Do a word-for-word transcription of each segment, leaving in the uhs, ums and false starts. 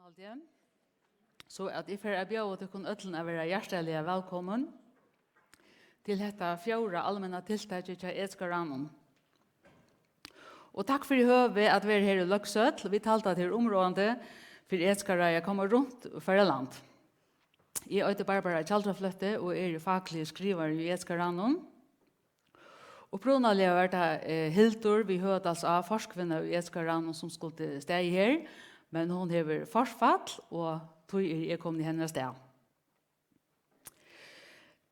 Haldi eg. So at eg fari at bjóða tykkum øllum at vera hjartaliga vælkomin til hetta fjórða almenna tiltakið hjá Etiska Ráðnum. Og takk fyri høvið at vera her í Løgshøll. Vit halda, at tað er umráðandi fyri Etiska Ráðið at koma runt og fara land. Eg eiti Barbara Tjaldrafløtti og eri fakligi skrivari í Etiska Ráðnum. Upprunaliga var tað, eh, Hildur við Høgadalsá, forkvinna í Etiska Ráðnum, sum skuldi staðið her, men hon hevur forfall, og tí eri eg komin í hennara stað.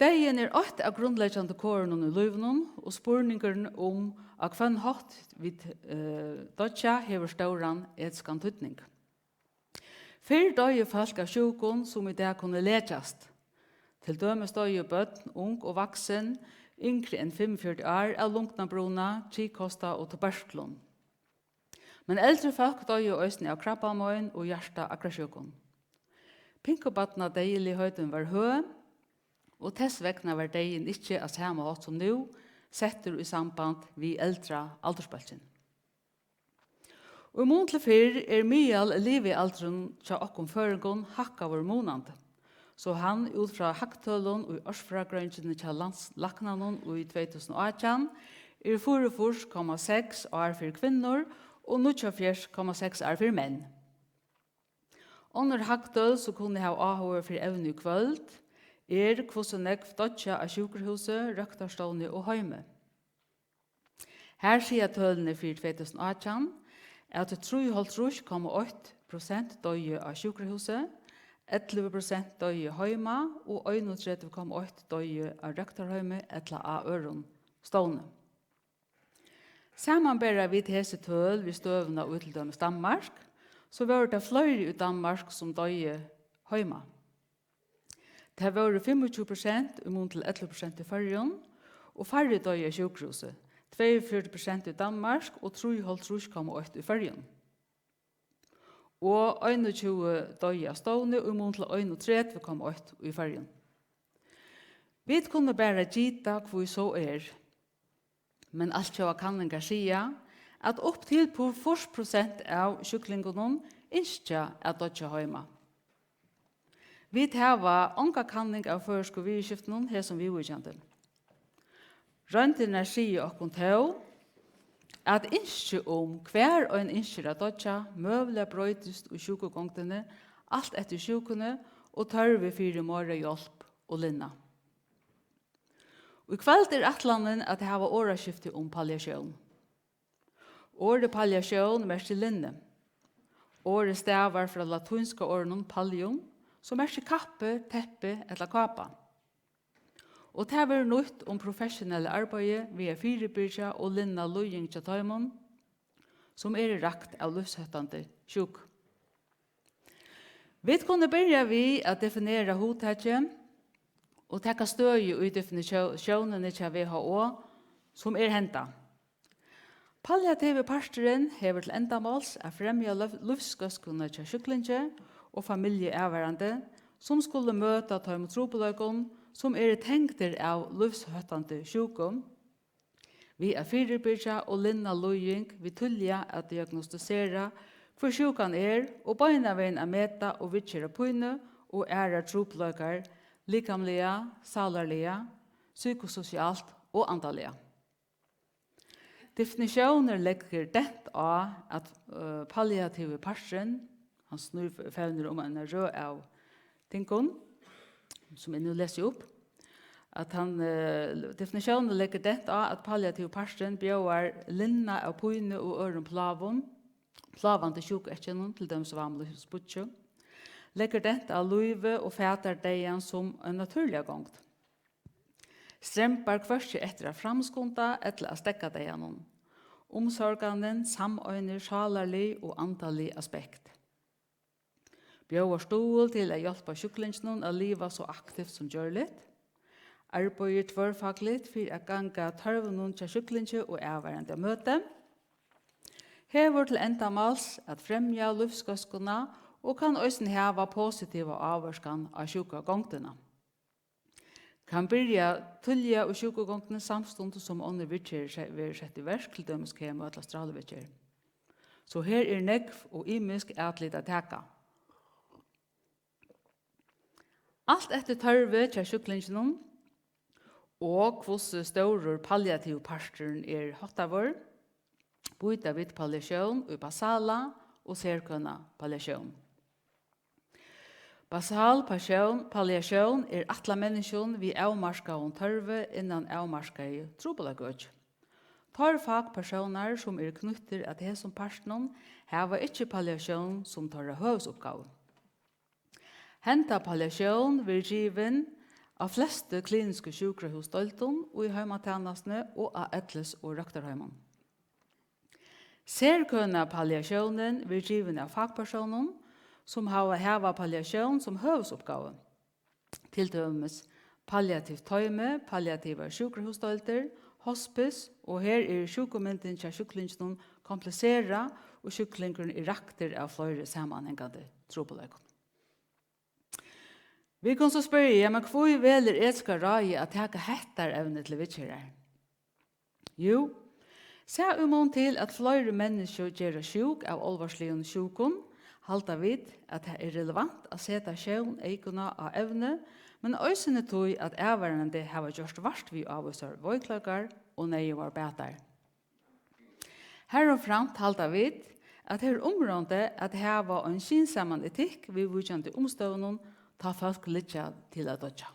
Deyðin er eitt av grundleggjandi korunum í lívinum, og spurningurin um, á hvønn hátt vit, eh, doyggja, hevur stóran etiskan týdning. Fyrr doyðu fólk av sjúkum, sum í dag kunnu lekjast. Til dømis doyðu børn, ung og vaksin, yngri enn fimmogfjøruti ár, av lungnabruna, kikhosta og tuberklum. Men eldri fólk doyðu eisini av krabbamein og hjarta-, akrasjúkum. Pinkubarnadeyðiligheitin var høg, og tess vegna var deyðin ikki á sama hátt sum nú settur í samband við eldra aldursbólkin. Og í mun til fyrr er miðal livialdurin hjá okkum føroyingum hækkaður munandi, so hann út frá hagtølum í ársfrágreiðingini hjá landslæknanum í tvey túsund og átjan er fýraogfýrs komma seks ár fyri kvinnur og níggjuoghálvfjerðs komma seks ár fyri menn. Onnur hagtøl, sum kunnu hava áhuga fyri evnið í kvøld, er, hvussu nógv doyggja á sjúkrahúsi, røktarstovni og heimi. Her siga tølini fyri tvey túsund og átjan, at trýoghálvtrýss komma eitt prosent doyðu á sjúkrahúsi, ellivu prosent doyðu heima og einogtretivu komma eitt doyðu á røktarheimi ella á øðrum stovni. Samanbera vit hesi tøl við støðuna í til dømis Danmark, so vóru tað fleiri í Danmark, sum doyðu heima. Tað vóru fimmogtjúgu prosent í mun til ellivu prosent í Føroyum, og færri doyðu á sjúkrahúsi, tveyogfjøruti prosent í Danmark og trýoghálvtrýss komma eitt í Føroyum. Og einogtjúgu doyðu á stovni í mun til einogtretivu komma eitt í Føroyum. Vit kunnu bara gita, hví so er. Men altjóða kanningar siga, at upp til pu-, fýrs prosent av sjúklingunum ynskja at doyggja heima. Vit hava onga kanning av føroysku viðurskiftunum hesum viðvíkjandi. Royndirnar siga okkum tó, at ynski um, hvar ein ynskir at doyggja, møguliga broytist í sjúkugongdini, alt eftir sjúkuni og tørvi fyri meira hjálp og linna. Í kvøld er ætlanin at hava orðaskifti um palliatión. Orðið palliatión merkir linni. Orðið stavar frá latínska orðinum pallium, sum merkir kappi, teppi ella kápa. Og tað verður nýtt um professionelli arbeiði við at fyribyrgja og linna líðing hjá teimum, sum eru rakt av lívshættandi sjúku. Vit kunnu byrja við at definera hugtakið og taka støði í definitió-, sjónini hjá W H O, sum er henda. Palliativi parturin hevur til endamáls at fremja lívs-, lívsgóðskuna hjá sjúklingi og familju avvarðandi, sum skulu møta teimum trupulleikum, sum eru tengdir av lívshættandi sjúkum, við at fyribyrgja og linna líðing, við tíðliga at diagnostisera, hvør sjúkan er, og beinanvegin at meta og viðgera pínu og aðrar trupulleikar, likamliga, sálarliga, psykososialt og andaliga. Definitiónin leggur dent á, at, øh, palliativi parturin, hann snýr, fevnir um eina røð av tingum, sum eg nú lesi upp, at hann, øh, definitiónin leggur dent á, at palliativi parturin bjóðar linna av pínu og øðrum plágum, plágandi sjúkueyðkennum, til dømis vámlív og spýggju, leggur dent á lívið og fatar deyðan sum ein natúrliga gongd. Strembar hvørki eftir at framskunda ella at steðga deyðanum. Umsorganin sameinir sálarlig og andalig aspekt. Bjóðar stuðul til at hjálpa sjúklinginum at liva so aktivt sum gjørligt. Arbeiðir tvørfagligt fyri at ganga tørvinum hjá sjúklingi og avvarðandi at møti. Hevur til endamáls at fremja lívsgóðskuna og kann eisini hava positiva ávirkan á sjúkugongdina. Kann byrja tíðliga í sjúkugongdini, samstundis sum onnur viðgerð se-, verður sett í verk, til dømis kemo ella stráluviðgerð. So her er nógv og ymisk atlit at taka. Alt eftir tørvi hjá sjúklinginum og hvussu stórur palliativur parturin er háttaður, býta vit palliatión í basala og serkøna palliatión. Basal pasión, palliatión er ætlað menniskjum við avmarkaðum tørvi innan avmarkaði trupulleikaøki. Teir fakpersónar, sum eru knýttir at hesum partinum, hava ikki palliatión sum teirra høvuðsuppgávu. Henda palliatión verður givin á flestu klinisku sjúkrahúsdeildum í heimatænastuni og á ellis- og røktarheimum. Serkøna palliatiónin verður givin av fakpersónum, sum hava, hava palliatión sum høvuðsuppgávu, til dømis palliativt toymi, palliativar sjúkrahúsdeildir, hospice, og her er sjúkumyndin hjá sjúklinginum kompliserað, og sjúklingurin er raktur av fleiri samanhangandi trupulleikum. Vit kunnu so spyrja, men hví velur Etikska ráðið at taka hetta evni til viðgerðar? Jú, sæð í mun til, at fleiri menniskju gerast sjúk av álvarsligum sjúkum, halda vit, at tað er relevant at seta sjóneykuna á evnið, men eisini tí, at avvarðandi hava gjørt vart við ávísar veikleikar og neyðugar batar. Harumframt halda vit, at tað er umráðandi at hava ein skynsaman etikk viðvíkjandi umstøðunum, tá fólk liggja til at doyggja.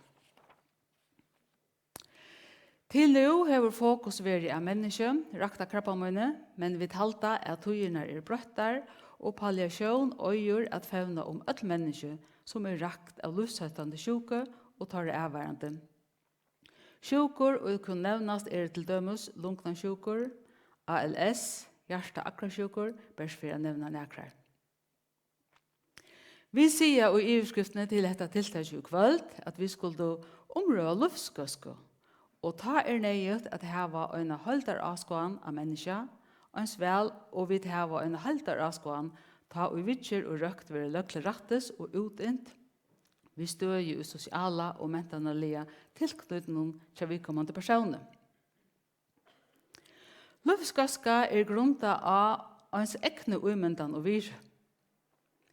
Til nú hevur fokus verið á menniskju, rakt av krabbameini, men vit halda, at tíðirnar eru broyttar, og palliatión eigur at fevna um øll menniskju, sum eru rakt av lívshóttandi sjúku og teirra avvarðandi. Sjúkur, ið kunnu nevnast, eru til dømis lungnasjúkur, A L S, hjarta-, akrasjúkur, bert fyri at nevna nakrar. Vit siga í yvirskriftini til hetta tiltakið í kvøld, at vit skuldu umrøða lívsgóðsku, og tá er neyðugt at hava eina heildaráskoðan á menniskja, eins væl og vit hava eina heildaráskoðan, tá ið viðgerð og røkt verður løgd til rættis og útint við støði í sosiala og mentanarliga tilknýtinum hjá viðkomandi persóni. Lívsgóðska er grundað á eins egnu ímyndan og virði.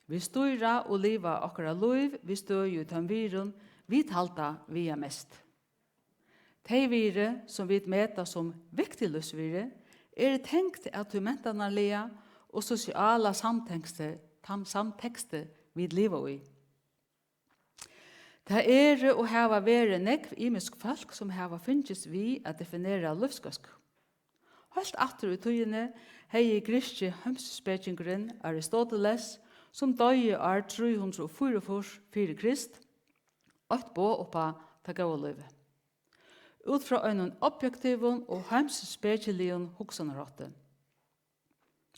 Vit stýra og liva okkara lív við støði í teim virðum, vit halda viga mest. Tey virði, sum vit meta sum viktig lívsvirði, eru tengd at tí mentanarliga og sosiala samteksti, tam-, samteksti, vit liva í. Tað eru og hava verið nógv ymisk fólk, sum hava fingist við at definera lívsgóðsku. Heilt aftur í tíðini hevði grikski heimspekingurin Aristoteles, sum doyði ár trý hundrað og fýraogfýrs fyri Krist, eitt boð upp á tað góða lívið, út frá einum objektivum og heimspekiligum hugsanarhátti.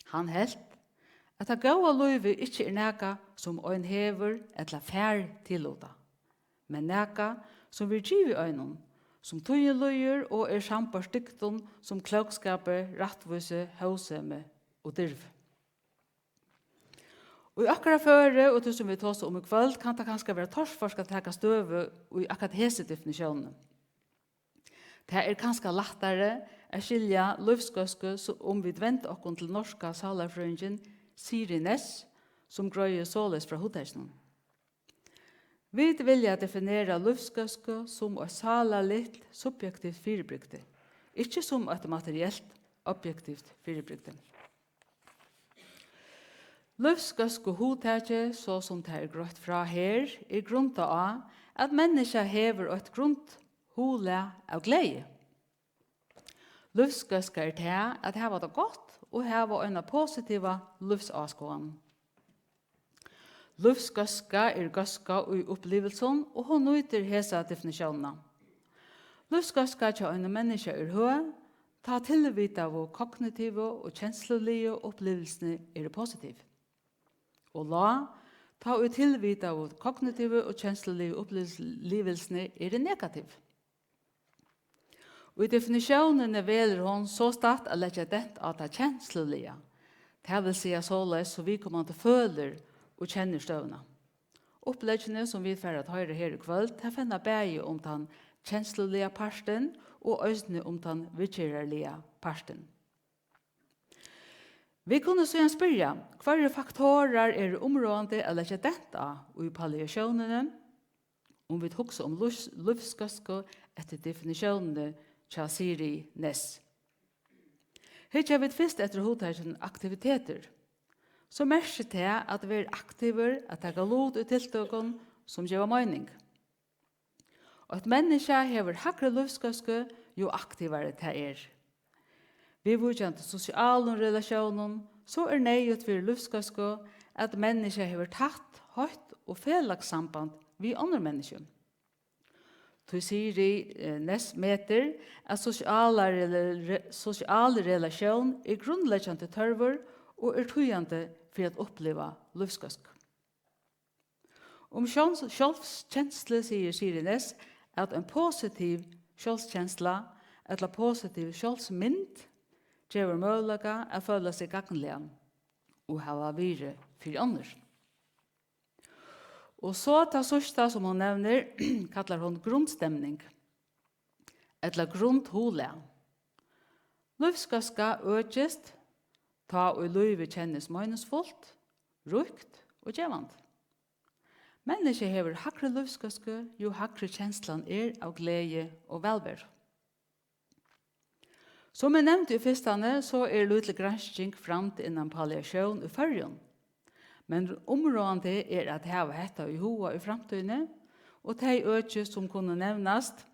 Hann helt, at tað góða lívið ikki er nakað, sum ein hevur ella fær tillutað, men nakað, sum verður givið einum, sum tíðin líður og er sambært dygdum sum klókskapi, rættvísi, hóvsemi og dirvi. Í okkara føri, og tí sum vit tosa um í kvøld, kann tað kanska vera torført at taka støðu í akkurát hesi definitiónini. Tað er kanska lættari at skilja lívsgóðsku, so um vit venda okkum til norska sálarfrøðingin Siri Næss, sum greiðir soleiðis frá hugtakinum. Vit vilja definera lívsgóðsku sum eitt sálarligt, subjektivt fyribrigdi, ikki sum eitt materielt, objektivt fyribrigdi. Lívsgóðskuhugtakið, so sum tað er greitt frá her, er grundað á, at menniskjað hevur eitt grundhuglag av gleði. Lívsgóðska er tað at hava tað gott og hava eina positiva lívsáskoðan. Lívsgóðska er góðska í upplivilsum, og hon nýtir hesa definitiónina. Lívsgóðska hjá einum menniskja er høg, tá tilvitaðu kognitivu og kensluligu upplivilsini eru positiv, og lág, tá ið tilvitaðu kognitivu og kensluligu upplivilsini eru negativ. Í definitiónini velur hon sostatt at leggja dent á tað kensluliga, tað vil siga soleiðis, so viðkomandi følir og kennir støðuna. Uppleggini, sum vit fara at hoyra her í kvøld, tað fevna bæði um tann kensluliga partin og eisini um tann viðgerðarliga partin. Vit kunnu síðan spyrja, hvørjir faktorar eru umráðandi at leggja dent á í palliatiónini, um vit hugsa um lívs-, lívsgóðsku eftir definitiónini hjá Siri Næss. Hyggja vit fyrst eftir hugtakinum aktivitetur, so merkir tað at vera aktivur, at taka lut í tiltøkum, sum geva meining. Eitt menniskja hevur hægri lívsgóðsku, jú aktivari tað er. Viðvíkjandi sosialum relatiónum, so er neyðugt fyri lívsgóðsku, at menniskja hevur tætt, heitt og felags samband við onnur menniskju. Tí Siri, eh, Næss metir, at sosiala rela-, re-, sosial relatión er grundleggjandi tørvur og er týðandi fyri at uppliva lívsgóðsku. Um sjón-, sjálvskenslu sigur Siri Næss, at ein positiv sjálvskensla ella positiv sjálvsmynd gevur møguleika at føla seg gagnligan og hava virði fyri onnur. Og so tað síðsta, sum hon nevnir, kallar hon grundstemning ella grundhuglag. Lívsgóðska økist, tá ið lívið kennist meiningsfult, ríkt og gevandi. Menniskjað hevur hægri lívsgóðsku, jú hægri kenslan er av gleði og vælveru. Sum eg nevndi í fyrstani, so er lítil gransking framd innan palliatión í Føroyum. Men umráðandi er at hava hetta í huga í framtíðini, og tey øki, sum kunnu nevnast,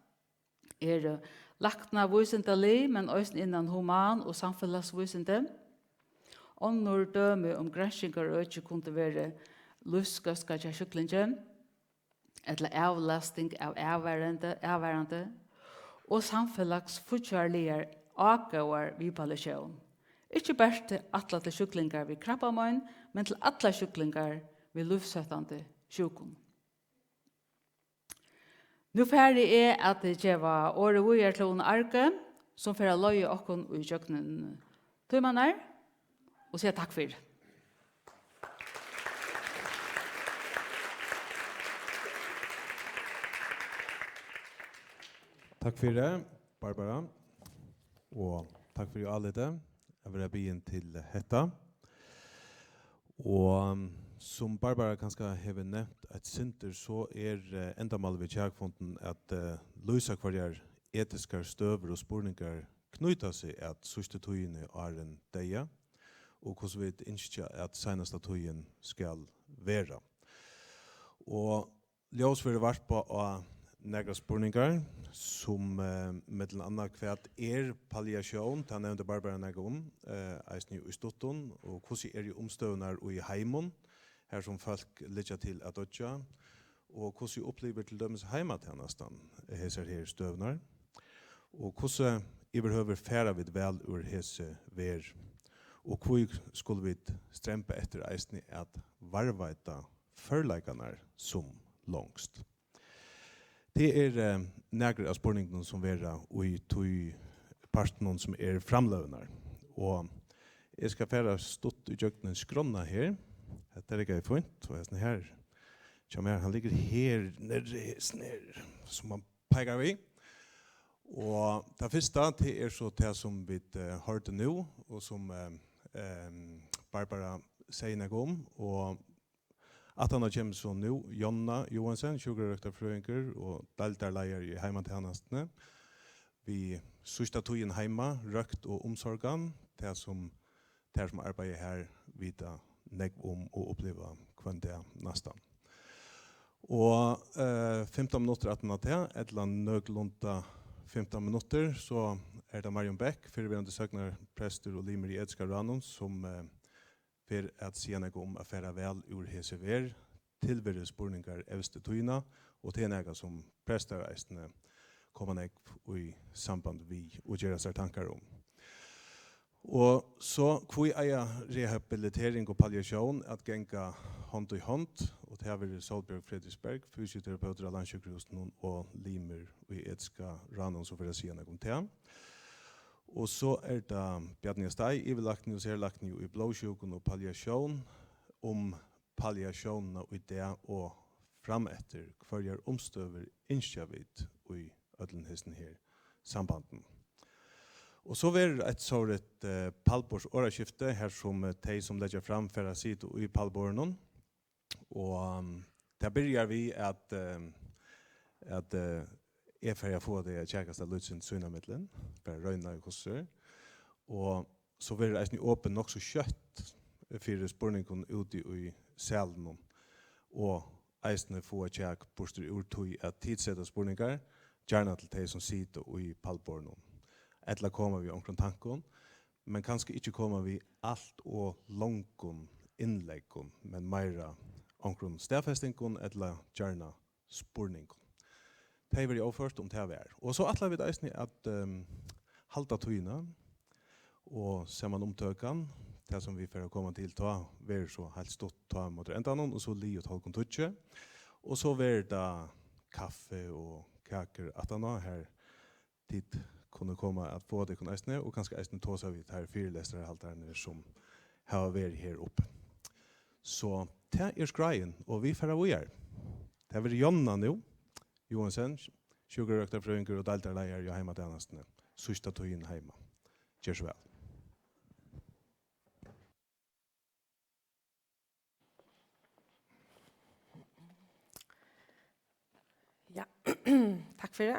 eru læknavísindalig, men eisini innan human- og samfelagsvísindi. Onnur dømi um granskingarøki kundu verið lívsgóðska hjá sjúklingi, ella avlasting av avvarðandi, avvarðandi og samfelagsfíggjarligar ágóðar við palliatión. Ikki bert ætlað til sjúklingar við krabbamein, men til allar sjúklingar við lívshóttandi sjúkum. Nú fari eg at geva orðið víðari til Una Arge, sum fer at leiða okkum í gjøgnum tímarnar, og siga takk fyri. Takk fyri, Barbara, og takk fyri álitið at vera biðin til hetta. Og um, sum Barbara kanska hevur nevnt eitt sindur, so er eh, endamálið við kjakfundin at eh, lýsa, hvørjar etiskar støður og spurningar knýta seg at síðstu tíðini áðrenn deyða, og hvussu vit ynskja at seinasta tíðin skal vera. Og ljós verður varpað á nakrar spurningar, sum eh, millum annað, hvat er palliatión? Tað nevndi Barbara nakað um, eh, eisini í stuttum. Og hvussu eru umstøðurnar í heimum, har sum fólk liggja til at doyggja? Og hvussu upplivir til dømis heimatænastan hesar her støðurnar? Og hvussu yvirhøvur fara vit væl úr hesi verð? Og hví skulu vit stremba eftir eisini at varðveita førleikarnar sum longst? Tað er eh, nakrir av spurningunum, sum verða í tí partinum, sum er framløgurnar. Og eg skal fara stutt í gjøgnum skránna her. Hetta riggar fínt, og hesin her hjá mær, hann liggur her niðri, hesin her, sum man peikar við. Og tað fyrsta, tað er so tað, sum vit eh, hoyrdu nú, og sum eh, em, Barbara segði nakað um, og aftaná kemur so nú Jonna Joensen, sjúkrarøktarfrøðingur og deildarleiðari í heimatænastuni, við síðsta tíðin heima, røkt og umsorgan, tað sum tær, sum arbeiða har, vita nógv um og uppliva hvønn dag næstan. Og eh, fimtan minuttir aftan á tað, ella nøkulunda fimtan minuttir, so er tað Marjun Bech, fyrrverandi sóknarprestur og limur í Etiska ráðnum, sum eh, fer at siga nakað um at fara væl úr hesi verð, tilveruspurningar evstu tíðina, og tað er nakað, sum prestar eisini koma nógv í samband við og gera sær tankar um. Og so, hví eiga rehabilitering og palliatión at ganga hond í hond? Og tað verður Sólbjørg Frederiksberg, fysioterapeutur á Landssjúkrahúsinum og limur í Etiska ráðnum, sum fer at siga nakað um tað. Og so er tað Bjarni Steig, yvirlækni og serlækni í blóðsjúkum og palliatión, um palliatiónina í dag og frameftir. Hvørjar umstøður ynskja vit í øllum hesum her sambandum? Og so verður eitt sovorðið eh, pallborðsorðaskifti, har sum eh, tey, sum leggja fram, fara at sita í pallborðinum. Og um, tað byrjar við, at um, at eh, eg fari at fáa tey at kjakast eitt lítið sindur sínámillum, bara royna, hvussu er. Og so verður eisini opið nokk so skjótt fyri spurningum úti í salinum, og eisini fáa kjak burtur úr tí, at tit seta spurningar, gjarna til tey, sum sita í pallborðinum, ella koma við onkrum tankum, men kanska ikki koma við alt ov longum innleggum, men meira onkrum staðfestingum ella gjarna spurningum. Tað hevði verið óført, um tað var. Og so ætla vit eisini at um, halda tíðina og samanumtøkan, tað sum vit fara at koma til, tá verður so heilt stutt, tá móti endanum, og so liðugt hálvgum tíggju. Og so verður tað kaffi og kakur aftaná, har tit kunnu koma at fáa tykkum eisini, og kanska eisini tosa við teir fyrilestrarhaldararnar, sum hava verið her uppi. So tað er skráin, og vit fara víðari. Tað verður Jonna nú Johansen, sjúkrarøktarfrøðingur og deildarleiðari hjá Heimatænastuni, síðsta tíðin heima. Ger so væl. Ja, takk fyri.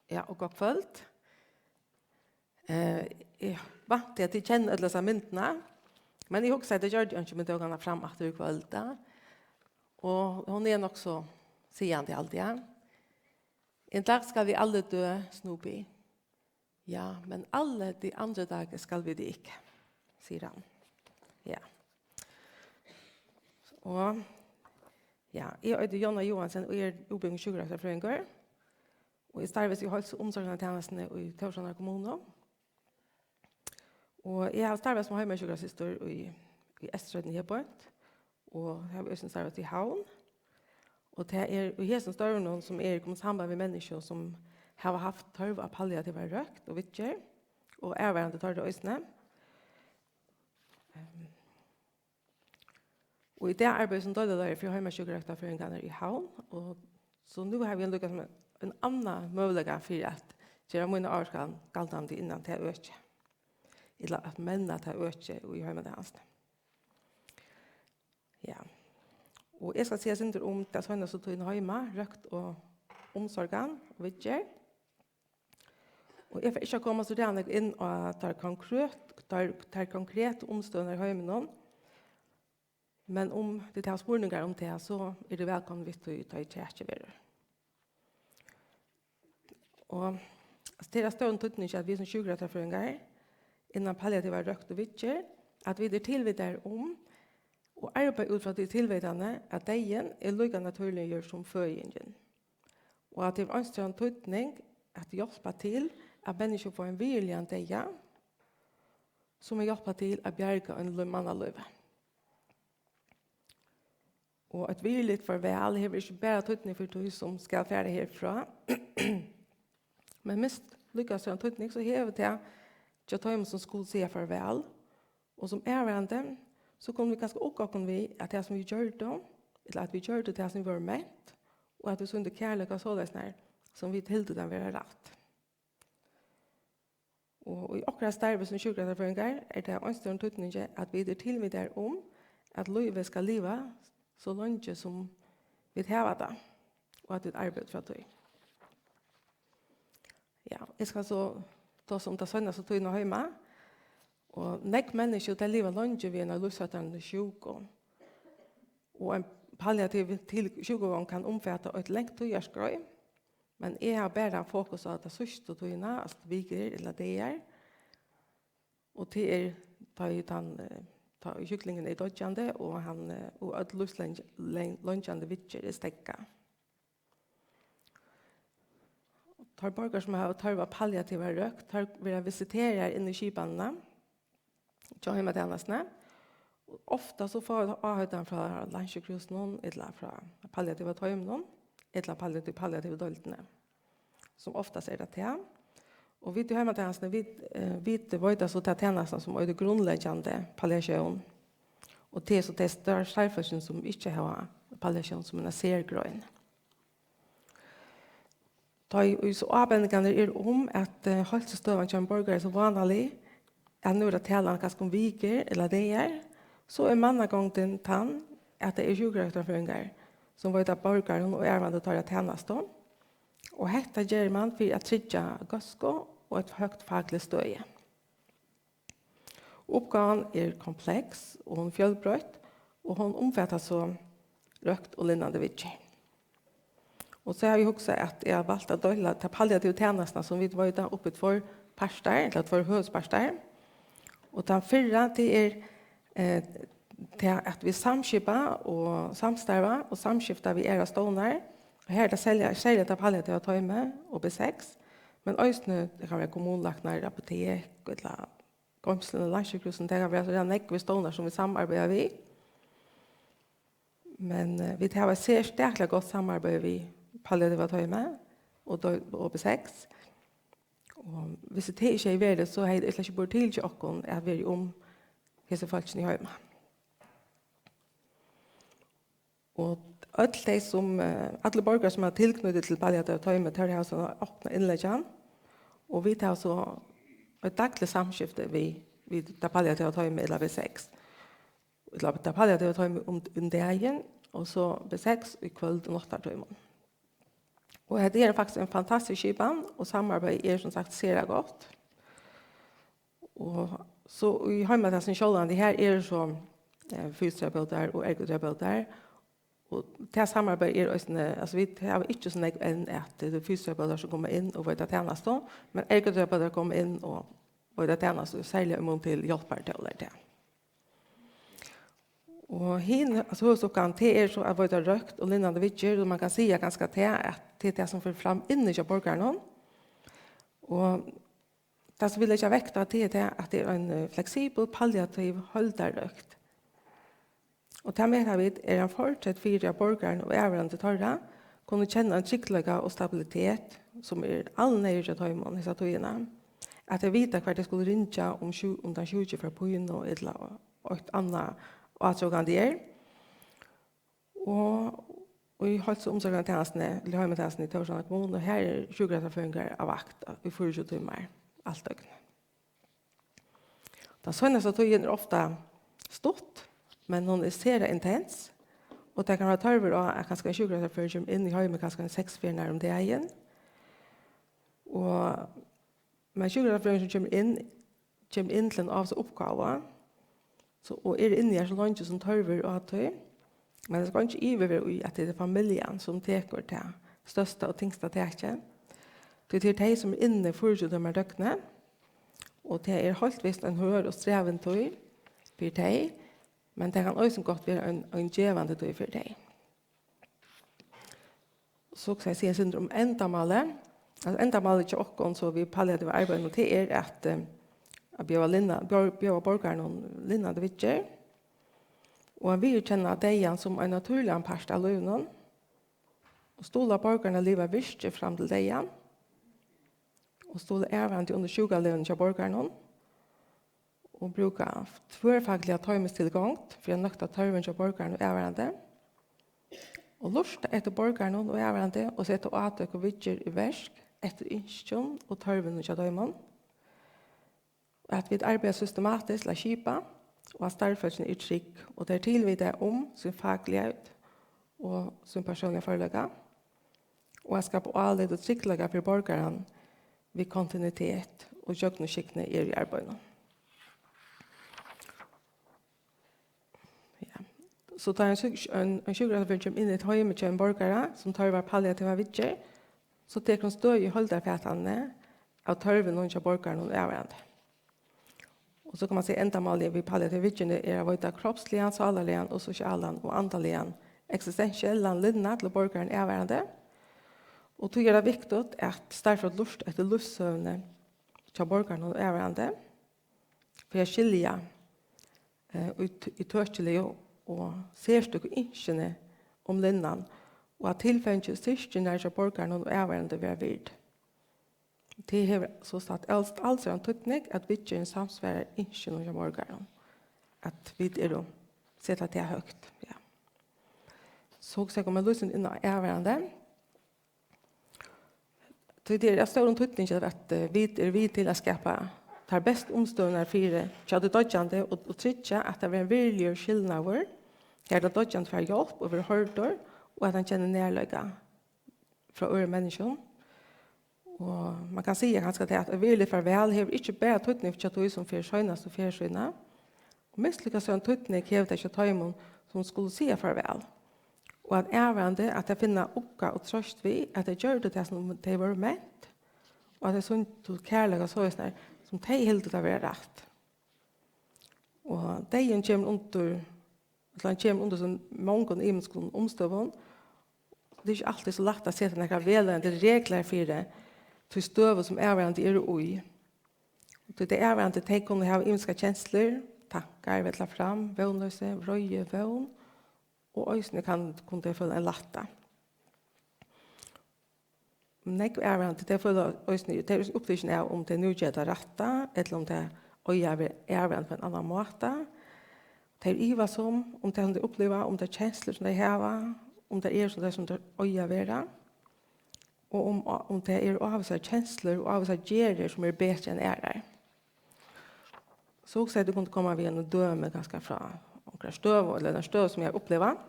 Ja, og gott kvøld. Eh, eg vænti, at tit kenna øll hesa myndina, men eg hugsaði, at eg gjørdi einki, men tók hana fram aftur í kvøld, ja. Og hon er nokk so sigandi, haldi eg. En dag skal vi alle dø, Snoopy. Ja, men alle de andre dager skal vi det ikke, sier han. Ja. Og ja, eg eiti Jonna Johansen og eg er útbúgvin sjúkrarøktarfrøðingur. Og eg starvist í heilsu- og umsorgartænastuni í Tórshavnar kommunu. Og eg havi starvast sum heimasjúkrasystur í, í Eysturoynni her beint, og havi eisini starvast í Havn. Og tað er í hesum størvunum, sum eg eri komin í samband við menniskju, sum hava havt tørv á palliativari røkt og viðgerð, og avvarðandi teirra eisini. Ehm, Og í dag arbeiði eg sum deildarleiðari fyri heimasjúkrarøktarfrøðingarnar í Havn, og so nú havi eg líka sum ein annan møguleika fyri at gera mína ávirkan galdandi innan tað økið, ella at menna tað økið í heimatænastuni. Ja. Og eg skal siga eitt sindur um ta seinastu tíðina heima, røkt og umsorgan og viðgerð. Og eg fari ikki at koma so ræðuliga inn á tær konkret, tær, tær konkretu umstøðurnar í heiminum, men um tit hava spurningar um tað, so eru tit vælkomin við tí, tá ið kjakið verður. Og, altso, tað er av stórum týdningi, at vit sum sjúkrarøktarfrøðingar innan palliativa røkt og viðgerð, at vit eru tilvitaðir um og arbeiða út frá tí tilvitandi, at deyðin er líka natúrligur sum føðingin. Og at tað hevur eins tann týdning at hjálpa til, at menniskju fáa ein virðiligan deyða, sum at hjálpa til at bjarga einum mannalívi. Og eitt virðiligt farvæl hevur ikki bara týdning fyri tí, sum skal fara herfrá, men minst líka stóran týdning, so hevur tað hjá teimum, sum skulu siga farvæl, og sum avvarðandi, so kunnu vit kanska ugga okkum við, at tað, sum vit gjørdu, ella at vit gjørdu tað, sum vit vóru ment, og at vit sýndu kærleika soleiðis, nær sum vit hildu tað vera rætt. Og í okkara starvi sum sjúkrarøktarfrøðingar er tað av eins stórum týdningi, at vit eru tilvitaðir um, at lívið skal liva so leingi, sum vit hava tað, og at vit arbeiða út frá tí. Ja, eg skal so tosa um ta seinastu tíðina heima. Og nógv menniskju, tey liva leingi við eina lívshættandi sjúku. Og ein palliativ til sjúkugongd kann umfata eitt langt tíðarskeið, men eg havi bara fokus á ta síðstu tíðina, altso vikur ella dagar. Og tað er, tá ið tann, eh, tá ið sjúklingurin er doyggjandi, og hann, eh, og øll lívsleingjandi viðgerð er steðgað. Teir borgarar, sum hava tørv á palliativari røkt, teir verða visiteraðir inn í skipanina hjá heimatænastuni. Og ofta so fáa vit áheitan frá Landssjúkrahúsinum, ella frá palliativa toyminum, ella palliativ-, palliativu deildini. Sum oftast er tað tað. Og vit í heimatænastuni, vit, eh, vit veita so ta tænastuna, sum eitur grundleggjandi palliatión. Og tað er so tey star-, starvsfólkini, sum ikki hava palliatión sum eina sergrein. Tá ið so ábendingarnar eru um, at, eh, heilsustøðan hjá einum borgara er so vánalig, at nú er tað talan kanska um vikur ella dagar, so er mannagongdin tann, at tað eru sjúkrarøktarfrøðingar, sum veita borgarum og ærandi teirra tænastu, og hetta ger mann fyri at tryggja góðsku og eitt høgt fakligt støði. Uppgávan er kompleks, og hon fjølbroytt, og hon umfatar so røkt og linnandi viðgerð. Og so havi eg hugsað, at eg havi valt at deila ta palliativu tænastuna, sum vit veita, upp í tveir partar, ella tveir høvuðspartar. Og tann fyrra, tað er, eh, tað, at vit samskipa og samstarva og samskifta við aðrar stovnar. Og her er tað serliga, serliga tað palliativa toymið og B seks, men eisini, tað kann vera kommunulæknar, apotek, ella Goymsluni, Landsjúkrahúsini, tað kann vera so nógvir stovnar, sum vit samarbeiða við. Men, eh, vit hava serstakliga gott samarbeiði við palliativa toymið og dø-, og B seks. Og hvis tað ikki hevði verið, so hevði tað slett ikki borið til hjá okkum at vera um hesi fólkini heima. Og øll tey sum, eh, allir borgarar, sum hava tilknýti til palliativa toymið, teir hava so opna innleggjan, og vit hava so eitt dagligt samskifti við, við tað palliativa toymið ella B seks. Ella tað palliativa toymið um, um dagin, og so B seks í kvøld- og náttartímum. Og hetta er faktiskt ein fantastisk skipan, og samarbeiðið er sum sagt sera gott. Og so í heimatænastuni sjálvandi, har eru so, eh, fysioterapeutar og ergoterapeutar. Og tað samarbeiðið er eisini, altso, vit hava ikki so nógv enn, at tað eru fysioterapeutar, sum koma inn og veita tænastu, men ergoterapeutar koma inn og veita tænastu, serliga í mun til hjálpartól, er tað. Og hin, altso, høvuðsuppgávan, tað er so at veita røkt og linnandi viðgerð, og man kann siga kanska tað, at tað er tað, sum fer fram inni hjá borgaranum. Og tað, sum vit leggja vekt á, tað er tað, at tað er ein, eh, fleksibel, palliativ heildarrøkt. Og tað meta vit er ein fortreyt fyri, at borgarin og ærandi teirra kunnu kenna ein tryggleika og stabilitet, sum er alneyðugt hjá teimum hesa tíðina, at tey vita, hvar tey skulu ringja, um sjú-, um tann sjúki fær pínu ella eitt annað átrokandi er. Og í heilsu- og umsorgartænastuni, ella heimatænastuni í Tórshavnar kommunu, har eru sjúkrarøktarfrøðingar á vakt í fýraogtjúgu tímar alt døgnið. Tann seinasta tíðin er ofta stutt, men hon er sera intens, og tað kann vera tørvur á, at kanska ein sjúkrarøktarfrøðingur kemur inn í heimið kanska ein seks ferðir um dagin. Og, men sjúkrarøktarfrøðingurin kemur inn, kemur inn til eina ávísa uppgávu, so, og er inni har so leingi sum tørvur er á tí. Men tað skal einki ivi vera í, at tað er familjan, sum tekur tað størsta og tyngsta takið. Tí tað eru tey, sum eru inni fýraogtjúgu tímar døgnið, og tað er heilt vist ein hørð og strævin tíð fyri tey, men tað kann eisini gott vera ein, ein gevandi tíð fyri tey. So skal eg siga eitt sindur um endamálið. Altso, endamálið hjá okkum, so við palliativa arbeiðinum, tað er at, eh, at bjóða linna-, bjó-, bjóða borgaranum linnandi viðgerð, og at viðurkenna deyðan sum ein natúrligan part av lívinum, og stuðla borgaranum at liva virkir fram til deyðan, og stuðla ærandi undir sjúkralivinum hjá borgaranum, og brúka tvørfakliga toymistilgongd fyri at nøkta tørvin hjá borgaranum og ærandi, og lurta eftir borgaranum og ærandi og seta átøk og viðgerð í verk eftir ynskjum og tørvinum hjá teimum, og at vit arbeiða systematiskt til at skipa, og at starvsfólkini eru trygg og tey eru tilvitað um sín fakligheit og sín persónliga førleika, og at skapa álit og tryggleika fyri borgaran við kontinuitet og gjøgnumskygni er í arbeiðinum. Ja. So tá ein sjúk-, ein, ein sjúkrarøktarfrøðingur kemur inn í eitt heim hjá einum borgara, sum tørvar palliativa viðgerð, so tekur hon støði í heildarfatanini av tørvinum hjá borgaranum og ærandi. Og so kann man siga, endamálið við palliativ viðgerðini er at veita kropsligan, sálarligan og sosialan og andaligan, eksistentiellan lidnað til borgaran ærandi. Og tí er tað viktigt, at starvsfólk lurta eftir lívssøguni hjá borgaranum og ærandi, fyri at skilja, eh, í t-, í tøkiligu og serstøku ynskini um lidnan, og at tilfeingi og styrkingar hjá borgaranum og ærandi verða vird. Tað hevur sostatt als-, alstóran týdning, at viðgerðin samsvarar ynskjunum hjá borgaranum, at vit eru, seta tað høgt, ja. So hugsi eg, koma líka inn á ærandi. Tí tað er av stórum týdningi, at, eh, vit eru við til at skapa tær bestu umstøðurnar fyri hjá tí doyggjandi og, og tryggja, at tað verður ein virðiligur skilnaður, har tann doyggjandi fær hjálp og verður hoyrdur, og at hann kennir nærleika frá øðrum menniskjum. Og man kann siga kanska tað, at eitt veruligt farvæl hevur ikki bara týdning hjá tí, sum fer seinastu ferð sína, og minst líka stóran týdning hevur tað hjá teimum, sum skulu siga farvæl. Og at avgerandi, at tey finna ugga og trøst við, at tey gjørdu tað, sum tey vóru ment, og at tey sýndu kærleika soleiðis, sum tey hildu tað vera rætt. Og deyðin kemur undir, ella hann kemur undir so mongum ymiskum umstøðum. Tað er ikki altíð so lætt at seta nakrar vegleiðandi reglar fyri tí støðu, sum avgerandi eru í. Og tí tey avgerandi, tey kunnu hava ymiskar kenslur, tankar vella fram, vónloysi, vreiði, vón, og eisini kann, kunnu tey føla ein lætta. Nógv avgerandi, tey føla eisini, tey eru upptikin av, um tey nú gera tað rætta, ella um tað eiga at vera avgerandi á ein annan máta. Tey eru ivast um, um tað, sum tey uppliva, um tær kenslur, sum tey hava, um tað er, sum tað, sum tað eiga at vera, og um, um tað eru ávísar kenslur og ávísar gerðir, sum eru betri enn aðrar. So hugsaði eg, tú kundi koma við einum dømi, kanska frá onkra støðu, ella eina støðu, sum eg havi upplivað.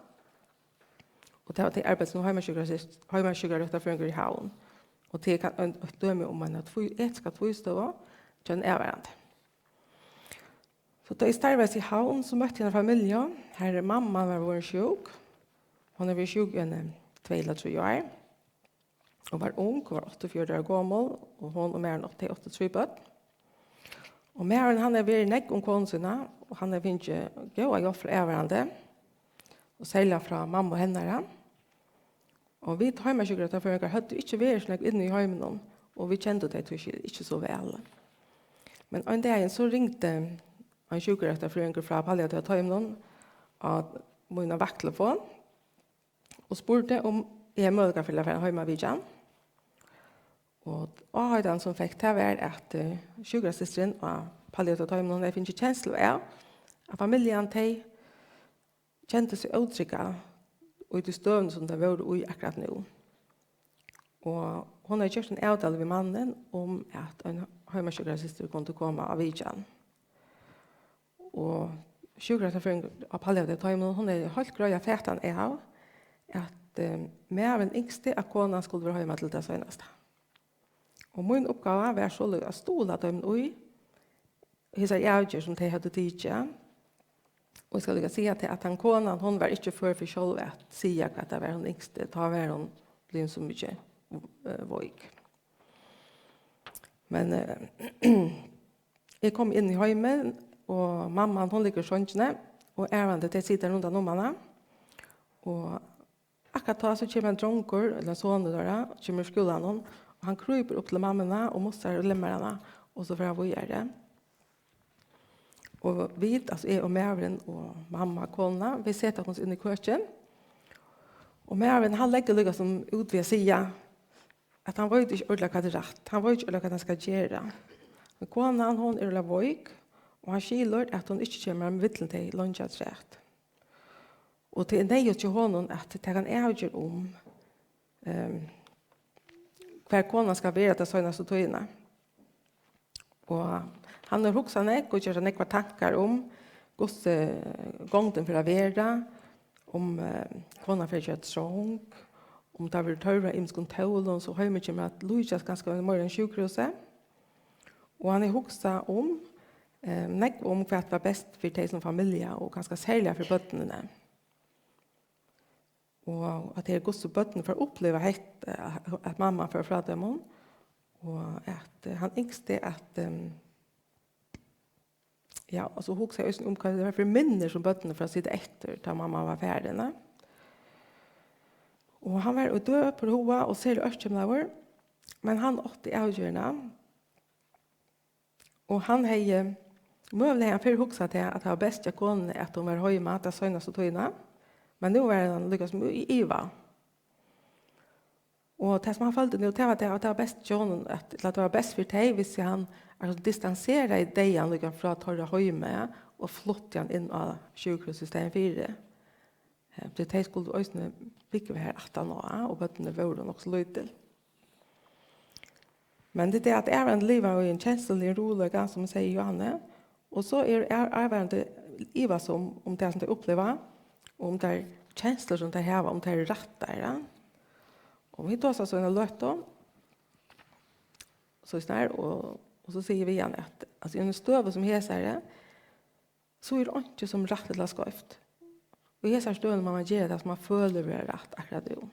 Og tað var tey arbeiddi sum heimasjúkrasist-, heimasjúkrarøktarfrøðingur í Havn. Og tað kann ein, eitt dømi um eina tví-, etiska tvístøðu hjá einum avgerandi. So tá eg starvaðist í Havn, so møtti eg eina familju, har mamman var vorðin sjúk. Hon hevur verið sjúk í eini tvey ella trý ár. Hon var ung, hon var áttaogfjøruti ára gomul, og hon og maðurin áttu, tey áttu trý børn. Og maðurin, hann hevur verið nógv um konu sína, og hann hevur fingið góða hjálp frá avgerandi, og serliga frá mammu hennara. Og vit heimasjúkrarøktarfrøðingar høvdu ikki verið so nógv inni í heiminum, og vit kendu tey tískil ikki so væl. Men ein dagin so ringdi ein sjúkrarøktarfrøðingur frá palliativa toyminum á mína vakttelefon, og spurdi, um eg møguliga fór at fara heim á vitjan. Og áheitan, sum fekk, tað var, at, eh, sjúkrasystirin á palliativa toyminum, hon hevði fingið kenslu av, at familjan, tey kendu seg ótrygga í tí støðuni, sum tey vóru í akkurát nú. Og hon hevði gjørt ein avtalu við mannin um, at ein heimasjúkrasystir kundi koma á vitjan. Og sjúkrarøktarfrøðingur á palliativa toyminum, hon hevði heilt greiða fatan av, at, eh, maðurin ynskti, at konan skuldi vera heima til tað seinasta. Og mín uppgáva var soleiðis at stuðla teimum í hesari avgerð, sum tey høvdu tikið. Og eg skal líka siga tað, at hann konan, hon var ikki før fyri sjálv at siga, hvat tað var, hon ynskti. Tá var hon blivin so mikið, eh, veik. Men, eh, eg kom inn í heimin, og mamman, hon liggur í songini, og avgerandi, tey sita rundan um hana. Og akkurát tá, so kemur ein drongur, ella sonur teirra, kemur úr skúlanum, og hann krýpur upp til mammuna og mussar og lemmar hana, og so fer hann víðari. Og vit, altso eg og maðurin og mamma, kona, vit seta okkum inn í køkin. Og maðurin, hann leggur líka sum út við at siga, at hann veit ikki ordiliga, hvat er rætt. Hann veit ikki ordiliga, hvat hann skal gera. Men konan, hon er ordiliga veik, og hann skilur, at hon ikki kemur millum tey leingi afturat. Og tað er neyðugt hjá honum at taka eina avgerð um, ehm, hvar konan skal vera ta seinastu tíðina. Og hann hevur hugsað nógv og gjørt sær nógvar tankar um, hvussu gongdin fer at vera, um, eh, konan fer at gera trong, um tað verður tørv á ymiskum tólum, so heimurin kemur at líkjast kanska meira enn sjúkrahúsi. Og hann hevur hugsað um, eh, nógv um, hvat var best fyri tey sum familja, og kanska serliga fyri børnini. Og at tað er, hvussu børnini fara at uppliva hetta, at mamman fer frá teimum, og at, eh, hann ynskti at, ehm, ja, og so hugsaði eg eisini um, hvat tað var fyri minnir, sum børnini fara at sita eftir, tá mamman var farin, ne? Og hann var í døpurhuga og sera ørkymlaður, men hann átti avgerðina. Og hann hevði, møguliga hevði hann fyrr hugsað tað, at tað var best hjá konuni, at hon var heima ta seinastu tíðina, men nú var hann líka sum í iva. Og tað, sum hann føldi nú, tað var tað, at tað var best hjá honum, at, ella at tað var best fyri tey, hvis hann, at, distanseraði deyðan líka frá teirra heimi og flutti hann inn á sjúkrahús í staðin fyri. Eh, tí tey skuldu eisini búgva har aftan á, og børnini vóru nokk so lítil. Men tað er tað, at avgerandi liva í ein kensluligum ruðuleika, sum eg segði, Johanne, og so er av-, avgerandi ivast um, um tað, sum tey uppliva, og um tær kenslur, sum tey hava, um tey eru rættar, ja. Og vit tosa so eina løtu, so snar, og, og so sigi eg við hann, at, altso, í eini støðu sum hesari, so er einki sum rætt ella skeivt. Og í hesari støðuni má mann gera tað, sum mann følir vera rætt akkurát nú.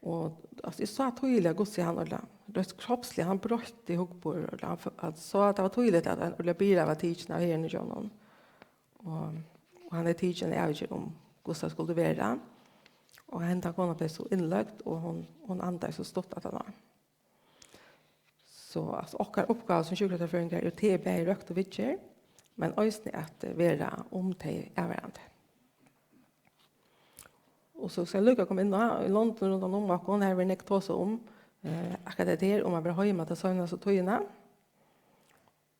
Og, altso, eg sá týðiliga, hvussu hann, ella, rent kropsliga, hann broytti hugburð, ella, hann fø-, altso, at tað var týðiligt, at hann, ella, byrjaði var tikin av herðuni hjá honum. Og, og hann er tikin av avgerð um, hvussu tað skuldi vera. Og henda kona bleiv so innløgd, og hon, hon andaði so stutt aftaná. So, altso, okkara uppgáva sum sjúkrarøktarfrøðingar er, tað er bæði røkt og viðgerð, men eisini at, eh, vera um tey avvarðandi. Og so skal eg líka koma inn á, í London rundan um okkum, har verður nógv tosað um, eh, akkurát tað her, um at vera heima ta seinastu tíðina.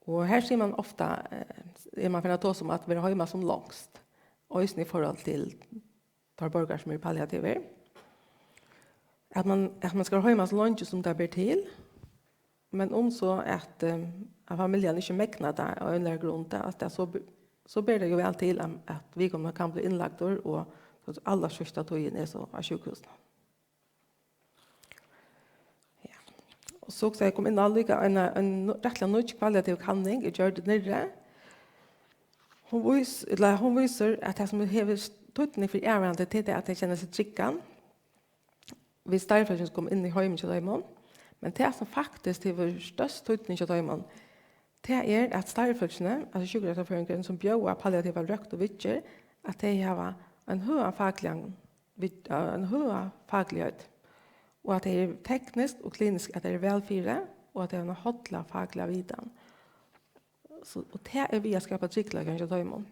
Og her sigur mann ofta, eh, er mann farin at tosa um at vera heima sum longst, eisini í forhold til teir borgarar, sum eru palliativir, at mann, at mann skal heima so leingi, sum tað ber til, men um so at, eh, at familjan ikki megnar tað av einari grund, at tað so be-, so ber tað jú væl til, at, at viðkomandi kann blíva innlagdur, og so allarsíðsta tíðin er so á sjúkrahúsinum. Ja. Og so skal eg koma inn á líka ein, ein rættiliga nýggj palliativ kanning, er gjørd niðri. Hon vís-, ella hon vísir, at tað, sum hevur týdning fyri avvarðandi, tað er tað, at tey kenna seg tryggan við starvsfólkini, sum koma inn í heimin hjá teimum. Men tað, sum faktiskt hevur størst týdning hjá teimum, tað er, at starvsfólkini, altso sjúkrarøktarfrøðingurin, sum bjóðar palliativa røkt og viðgerð, at tey hava ein høgan fakligan, við, ein høga fakligheit, og at tey eru tekniskt og kliniskt, at tey eru væl fyri, og at tey hava eina holla fakliga vitan. So, og tað er við at skapa tryggleika hjá teimum.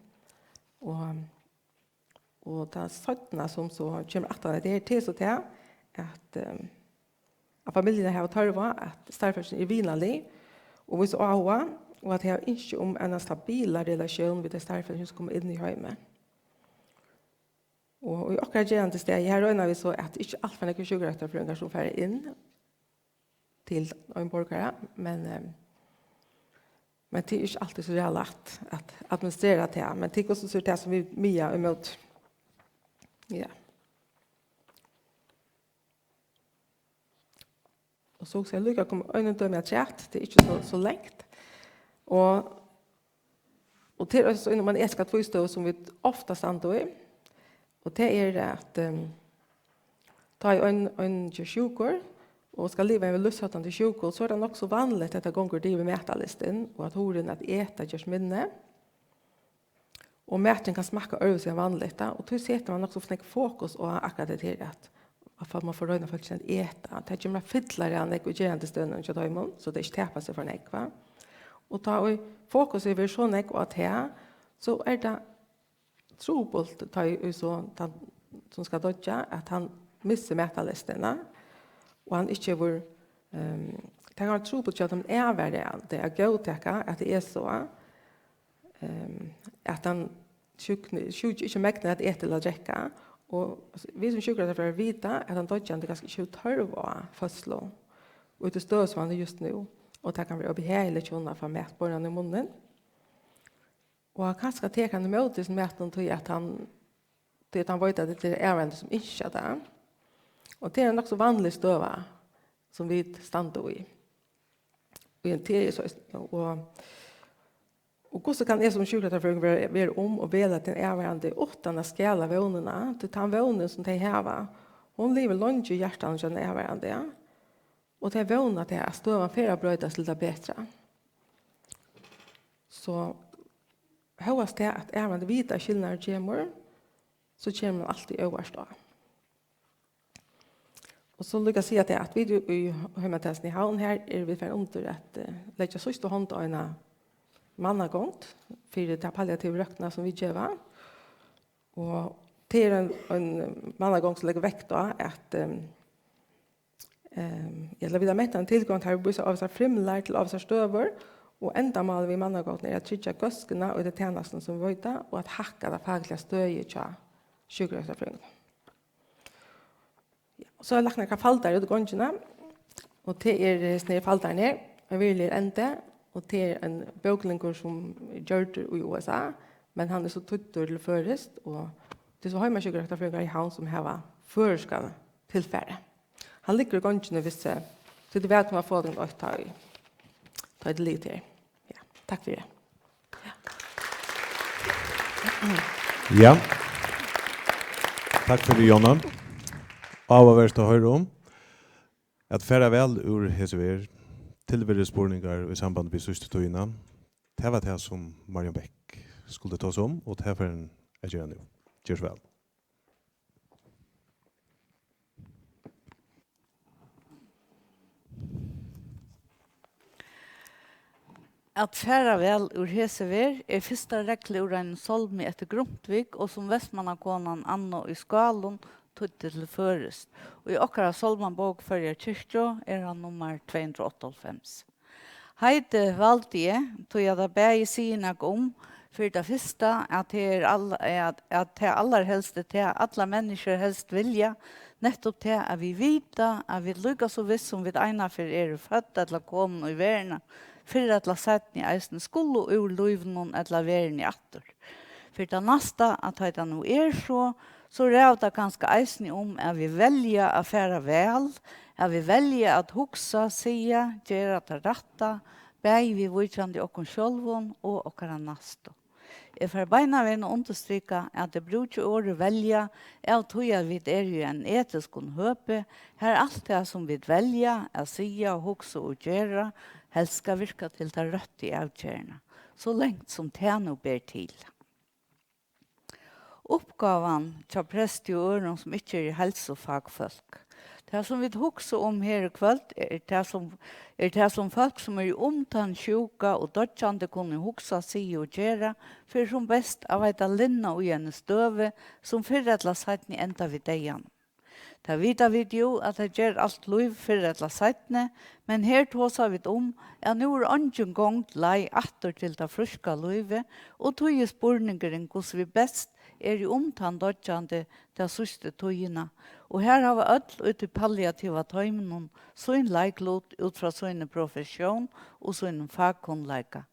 Og, og tað seinna, sum so kemur aftan á tað her, tað er so tað, at, ehm, at familjurnar hava tørv á, at starvsfólkini eru vinarlig og vísa áhuga, og at tey hava ynski um eina stabila relatión við tey starvsfólkini, sum koma inn í heimið. Og í okkara gerandisdegi, her royna vit so, at ikki alt for nógvir sjúkrarøktarfrøðingar, sum fara inn til ein borgara, men, eh, men tað er ikki altíð so ræðuligt at administrera tað, men tað er hvussu so er tað, sum vit miða ímóti. Ja. Og so skal eg líka koma einum dømi afturat, tað er ikki so, so langt. Og, og tað er eisini so innan eina etiska tvístøðu, sum vit ofta standa í. Og tað er at, ehm, tá ið ein, ein ger sjúkur og skal liva við lívshættandi sjúku, so er tað nokk so vanligt, at tað gongur yvir matarlystin, og at hugrin at eta gerst minni. Og maturin kann smakka øðrvísi enn vanligt, tá, og tí setir mann nokk so nógv fokus á akkurát tað her, at, at fólk, mann fær royna fólkini at eta. Tað kemur at fylla av nógv í gerandisdøgunum hjá teimum, so tey ikki tapa seg for nógv, va? Og tá ið fokusið verður so nógv á tað, so er tað trupult, tá ið so tann, sum skal doyggja, at hann missir matarlystina, og hann ikki hevur, ehm, tað kann vera trupult hjá teimum avvarðandi at góðtaka, at tað er so, ehm, at tann sjúkni-, sjúki ikki megnar at eta ella drekka, og vit sum sjúkrarøktarfrøðingar vita, at tann doyggjandi kanska ikki hevur tørv á føðslu, og í tí støðu, sum hann er júst nú, og tað kann vera óbehagiligt hjá honum at fáa mat borin í munnin. Og hann kanska tekur hann ímóti hesum matinum, tí at hann, tí at hann veit, at tað er avvarðandi, sum ynskja tað. Og tað er ein nokk so vanlig støða, sum vit standa í. Og tað er so, og, og hvussu kann eg sum sjúkrarøktarfrøðingur vera, vera um og vela til ein avvarðandi uttan at skada vónina? Tí tann vónin, sum tey hava, hon livir leingi í hjartanum hjá teimum avvarðandi, ja. Og tey vóna tað, at støðan fer at broytast til tað betra. So hóast tað, at avvarðandi vita, at skilnaðurin kemur, so kemur mann altíð óvart á. Og so líka siga tað, at vit í, í heimatænastuni í Havn, her eru vit farin undir at, eh, leggja síðstu hond á eina mannagongd fyri ta palliativu røktina, sum vit geva. Og tað er ein, ein mannagongd, sum leggur vekt á, at, ehm, ehm, ella vit hava ment eina tilgongd, har vit vísa ávísar frymlar til ávísar støður, og endamálið við mannagongdini er at tryggja góðskuna í tí tænastuni, sum vit veita, og at hækka tað fakliga støðið hjá sjúkrarøktarfrøðingunum. Ja, og so er lagt nakrar faldar út í gongina, og tað er, eh, hesir faldarnir, ein veruligur endi, og tað er ein bóklingur, sum er gjørdur í U S A, men hann er so týddur til føroyskt, og, Tað er so heimasjúkrarøktarfrøðingar í Havn, sum hava føroyska tilfarið. Hann liggur í gongini, hvis, eh, so tit vita, hvar fáa tit eitt, tá ið, tá ið tað liggur her. Ja, takk fyri. Ja. Takk fyri, Jonna. Áhugavert at hoyra um. At fara væl úr hesi verð, tilveruspurningar í samband við síðstu tíðina, tað var tað, sum Marjan Bech skuldi tosa um, og tað fer hon at gera nú. Ger so væl. At fara væl úr hesi verð er fyrsta regla úr einum sálmi eftir Grundtvig, og sum Vestmannakonan Anna í Skálum týddi til føroyskt. Í okkara sálmabók, Føroya kirkju, er hann nummar tvey hundrað og áttaoghálvfems. Heitið valdi eg, tí at tað bæði sigur nakað um, fyri tað fyrsta, at tað er all-, at, at tað allarhelst er tað, allar menniskjur helst vilja, nettupp tað, at vit vita, at vit líka so vist, sum vit einaferð eru fødd ella komin í verðina, fyrr ella seinni eisini skulu úr lívinum ella verðini aftur. Fyri tað næsta, at tá ið tað nú er so, so ræður tað kanska eisini um, at vit velja at fara væl, at vit velja at hugsa, siga, gera tað rætta, bæði viðvíkjandi okkum sjálvum og okkara næstu. Eg fari beinanvegin at undirstrika, at eg brúki orðið velja, av tí at vit eru í einum etiskum høpi, har alt tað, sum vit velja at siga, hugsa og gera, helst skal virka til ta røttu avgerðina, so langt sum tað nú ber til. Uppgávan hjá presti og øðrum, sum ikki eru heilsufakfólk. Tað, sum vit hugsa um her í kvøld, er tað, sum, er tað, sum fólk, sum eru um tann sjúka og doyggjandi, kunnu hugsa, siga og gera, fyri sum best at veita linna í eini støðu, sum fyrr ella seinni endar við deyðanum. Tað vita vit jú, at tað ger alt lív fyrr ella seinni, men her tosa vit um, at nú er eingin gongd leið aftur til tað fríska lívið, og tí er spurningurin, hvussu vit best eru um tann doyggjandi ta síðstu tíðina, og har hava øll í tí palliativa toyminum sín leiklut út frá síni professión og sínum fakkunnleika.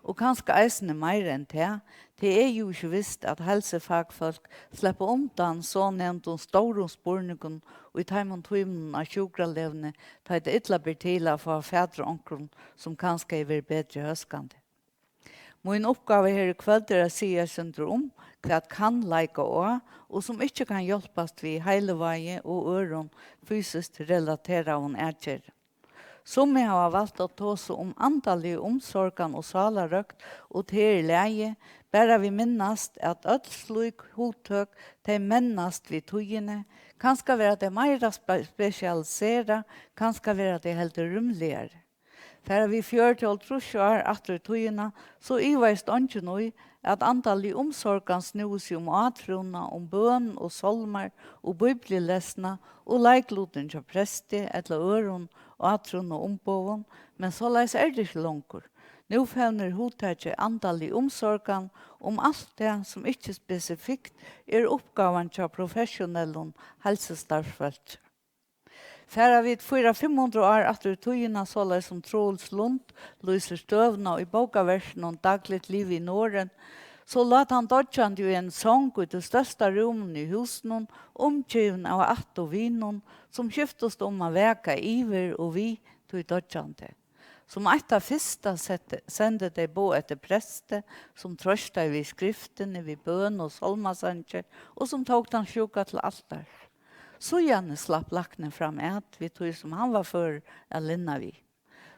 Og kanska eisini meira enn tað, tað er jú ikki vist, at heilsufakfólk sleppa undan so nevndum stórum spurningum í teimum tímunum á sjúkraleguni, tá ið tað illa ber til at fáa fatur á onkrum, sum kanska hevði verið betri hóskandi. Mín uppgáva her í kvøld er at siga eitt sindur um, hvat kann leika á, og sum ikki kann hjálpast við heilivági og øðrum fysiskt relateraðum atgerðum. Summi hava valt at tosa um andaliga umsorgan og sálarrøkt, og tað er í lagi, bara vit minnast, at øll slík hugtøk, tey mennast við tíðini, kanska verða tey meira spe-, spesialiserað, kanska verða tey heldur rúmligari. Fara vit fjøruti, hálvtrýss ár aftur í tíðina, so ivaðist eingin í, at andalig umsorgan snúði seg um átrúnað, um bøn og sálmar og bíbliulesna og leiklutin hjá presti ella øðrum átrúnaðarumboðum, men soleiðis er tað ikki longur. Nú fevnir hugtakið andalig umsorgan um alt tað, sum ikki spesifikt er uppgávan hjá professionellum heilsustarvsfólki. Fara vit fýra, fimm hundrað ár aftur í tíðina, soleiðis sum Troels Lund lýsir støðuna í bókaverkinum Dagligt liv i Norden, so lá tann doyggjandi í einum song í tí størsta rúminum í húsinum, umgivin av ætt og vinum, sum skiftust um at vaka yvir og við tí doyggjandi. Sum eitt tað fyrsta setti, sendi tey boð eftir presti, sum troystaði við skriftini, við bøn og sálmasangi, og sum tók tann sjúka til altars. Síðani slapp læknin fram at við tí, sum hann var førur at linna við.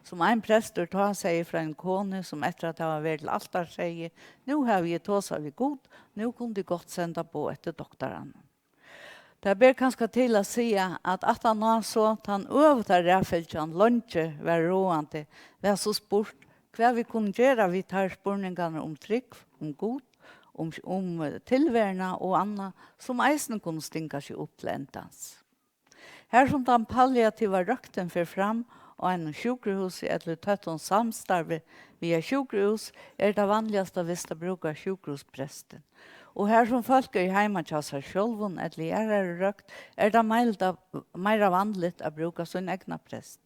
Sum ein prestur tá segði frá eini konu, sum eftir at hava verið til altars segði: "Nú havi eg tosað við Gud, nú kunnu tit gott senda boð eftir doktaranum." Tað ber kanska til at siga, at aftan á so tann øvuta raðfylgjan leingi var ráðandi, var so spurt, hvat vit kunnu gera við teir spurningarnar um trúgv, um Gud, um, um, eh, tilveruna og annað, sum eisini kunnu stinga seg upp til endans. Har sum tann palliativa røktin fer fram á einum sjúkrahúsi ella í tøttum samstarvi við eitt sjúkrahús, er tað vanligasta vist at brúka sjúkrahúsprestin. Og har sum fólk eru heima hjá sær sjálvum ella í aðrari røkt, er tað meilda-, meira vanligt at brúka sín egna prest.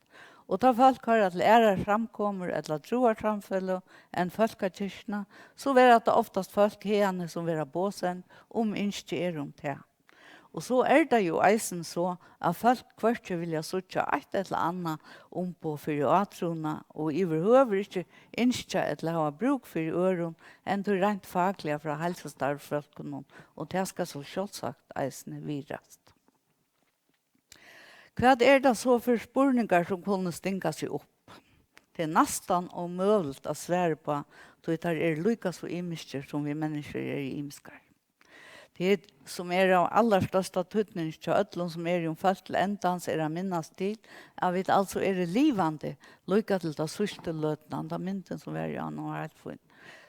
Og tá fólk hoyra til aðrar samkomur ella trúarsamfeløg enn fólkakirkjuna, so verða tað oftast fólk haðani, sum verða boðsend, um ynski er um tað. Og so er tað jú eisini so, at fólk hvørki vilja síggja eitt ella annað umboð fyri átrúnað og yvirhøvur ikki ynskja ella hava brúk fyri øðrum enn tí reint fakliga frá heilsustarvsfólkunum, og tað skal so sjálvsagt eisini virðast. Hvat er tað so fyri spurningar, sum kunnu stinga seg upp? Tað er næstan ómøguligt at svara upp á, tí teir eru líka so ymiskir, sum vit menniskjur eru ymiskar. Tað, sum er av allarstørsta týdningi hjá øllum, sum eru um fólk til endans, er at minnast til, at vit altso eru livandi, líka til ta síðstu løtuna, ta myndin, sum var í ánum, var heilt fín.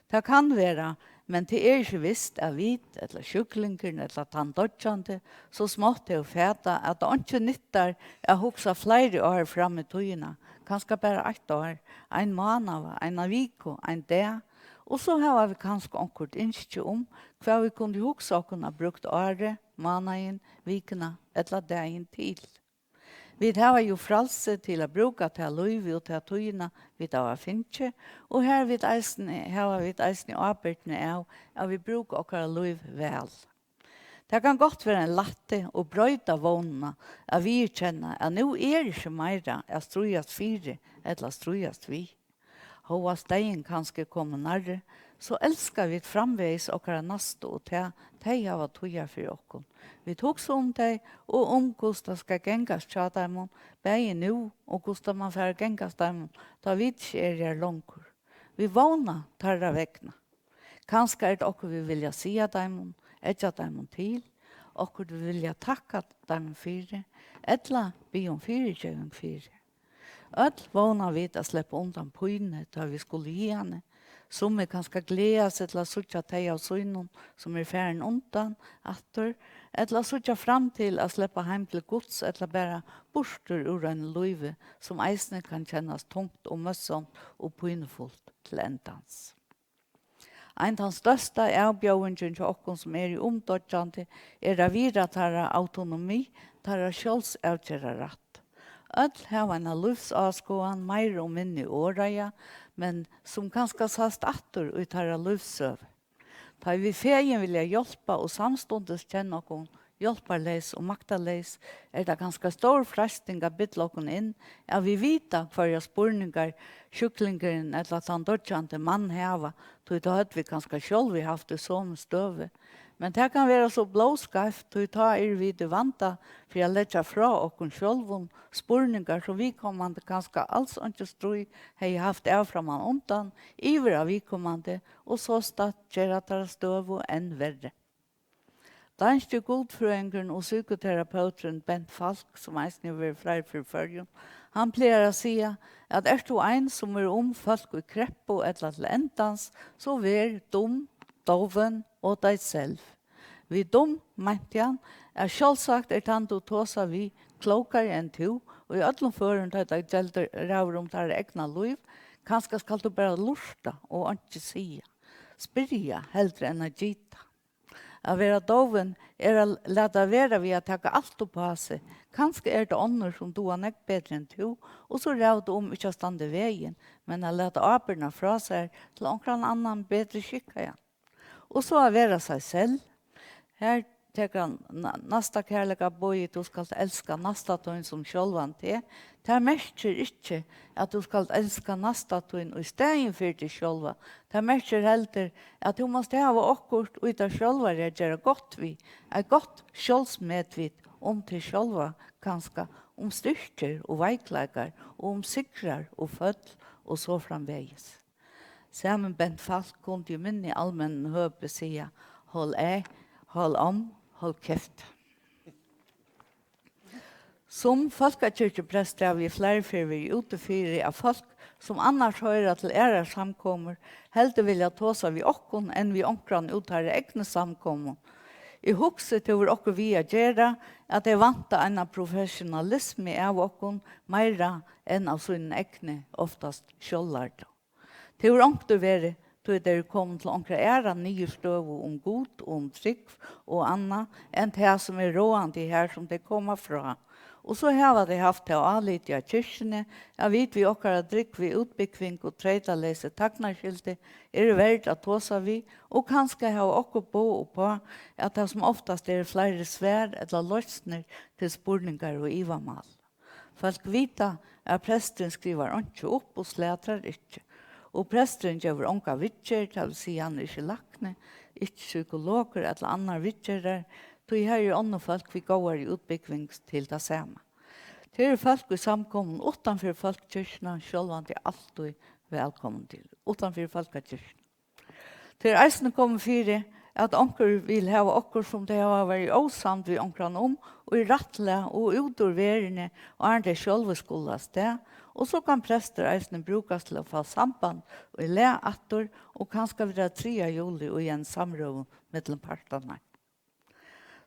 Tað kann vera, men tað er ikki vist, at vit, ella sjúklingurin, ella tann doyggjandi, so smátt hevur fatað, at tað einki nyttar at hugsa fleiri ár fram í tíðina, kanska bara eitt ár, ein mánað, eina viku, ein dag, og so hava vit kanska onkurt ynski um, hvat vit kundu hugsa okkum at brúkt árið, mánaðin, vikuna ella dagin til. Vit hava jú frælsi til at brúka tað lívið og ta tíðina, vit hava fingið, og har vit eisini, hava vit eisini ábyrgdina av, at vit brúka okkara lív væl. Tað kann gott vera ein lætti og broyta vónina at viðurkenna, at nú er ikki meira at stríðast fyri ella stríðast við. Hóast deyðin kanska er komin nærri, so elska vit framvegis okkara næstu og tað, tey hava týðan fyri okkum. Vit hugsa um tey og um, hvussu tað skal gangast hjá teimum, bæði nú og hvussu tað man fara at gangast teimum, tá vit ikki eru har longur. Vit vóna teirra vegna. Kanska er tað okkurt, vit vilja siga teimum, eggja teimum til, okkurt, vit vilja takka teimum fyri, ella biðja um fyrigeving fyri. Øll vóna vit at sleppa undan pínu, tá vit skulu hiðani. Summi kanska gleða seg til at síggja tey av sínum, sum eru farin undan, aftur, ella síggja fram til at sleppa heim til Guds, ella bara burtur úr einum lívi, sum eisini kann kennast tungt og møðsamt og pínufult til endans. Ein tann størsta avbjóðingin hjá okkum, sum eru um doyggjandi, er at virða teirra autonomi, teirra sjálvsavgerðarrætt. Øll hava eina lívsáskoðan, meira og minni orðaða, men sum kanska sæst aftur í teirra lívssøgu. Tá ið vit fegin vilja hjálpa og samstundis kenna okkum hjálparleys og maktarleys, er tað kanska stór freisting at billa okkum inn, at vit vita, hvørjar spurningar sjúklingurin ella tann doyggjandi man hava, tí tá høvdu vit kanska sjálvi havt í somu støðu. Men tað kann vera so blóðskeivt, tí tá eru vit í vanda fyri at leggja frá okkum sjálvum spurningar, sum viðkomandi kanska als einki stríð hevði havt av framman undan, yvir á viðkomandi, og sostatt gera teirra støðu enn verri. Danski gudfrøðingurin og psykoterapeuturin Bent Falk, sum eisini hevur verið fleiri ferð í Føroyum, hann plagar at siga, at ert tú ein, sum er um fólk í kreppu ella til endans, so ver dum, dovin og dig selv. Við dum meinti hann, at sjálvsagt er tann, tú tosar við, klókari enn tú, og í øllum førum, tá tað geldur, ræður um teirra egna lív, kanska skalt tú bara lurta og einki siga. Spyrja heldur enn at gita. At vera dovin er at lata vera við at taka alt upp á seg. Kanska er tað onnur, sum duga nógv betri enn tú, og so ræður tú um ikki at standa í vegin, men at lata ábyrgdina frá sær til onkran annan, betri skikkaðan. Og so at vera seg selv. Her tekur hann næ-, næsta kærleikaboðið, tú skalt elska næsta tín sum sjálvan teg. Tað merkir ikki, at tú skalt elska næsta tín í staðin fyri teg sjálva. Tað merkir heldur, at tú mást hava okkurt í tær sjálvari at gera gott við, eitt gott sjálvsmetvit um teg sjálva, kanska um styrkir og veikleikar og um sigrar og føll og so framvegis. Sami Bent Falk kundi í minni almennum høpi siga: "Hold af, hold om, hold kæft." Sum fólkakirkjuprestur havi eg fleiri ferð verið úti fyri, at fólk, sum annars hoyra til aðrar samkomur, heldur vilja tosa við okkum enn við onkran úr teirra egnu samkomu. Eg hugsi, tað hevur okkurt við at gera, at tey vænta eina professionalismu av okkum, meira enn av sínum egnu, oftast sjálvlærdu. Tað hevur onkuntíð verið tí tey eru komin til onkra aðra niðurstøðu um Gud og um trúgv og annað, enn tað, sum er ráðandi har, sum tey koma frá. Og so hava tey havt tað álitið á kirkjuni, at vit við okkara drúgvu útbúgving og treytaleysi tagnarskyldi eru verd at tosa við, og kanska hava okkurt boð uppá, at tað sum oftast eru fleiri svar ella loysnir til spurningar og ivamál. Fólk vita, at presturin skrivar einki upp og slatrar ikki, og presturin gevur onga viðgerð, tað vil siga, hann er ikki lækni, ikki psykologur ella annar viðgerðar, tí har eru onnur fólk við góðari útbúgving til tað sama. Tað eru fólk í samkomum uttanfyri fólkakirkjuna sjálvandi altíð vælkomin til, uttanfyri fólkakirkjuna. Tað er eisini komið fyri, at onkur vil hava okkurt, sum tey hava verið ósamd við onkran um, í rættlag og út úr verðini, áðrenn tey sjálvi skulu avstað, og so kann prestur eisini brúkast til at fáa samband í lag aftur og kanska vera triðja juli í ein samrøðu millum partarnar.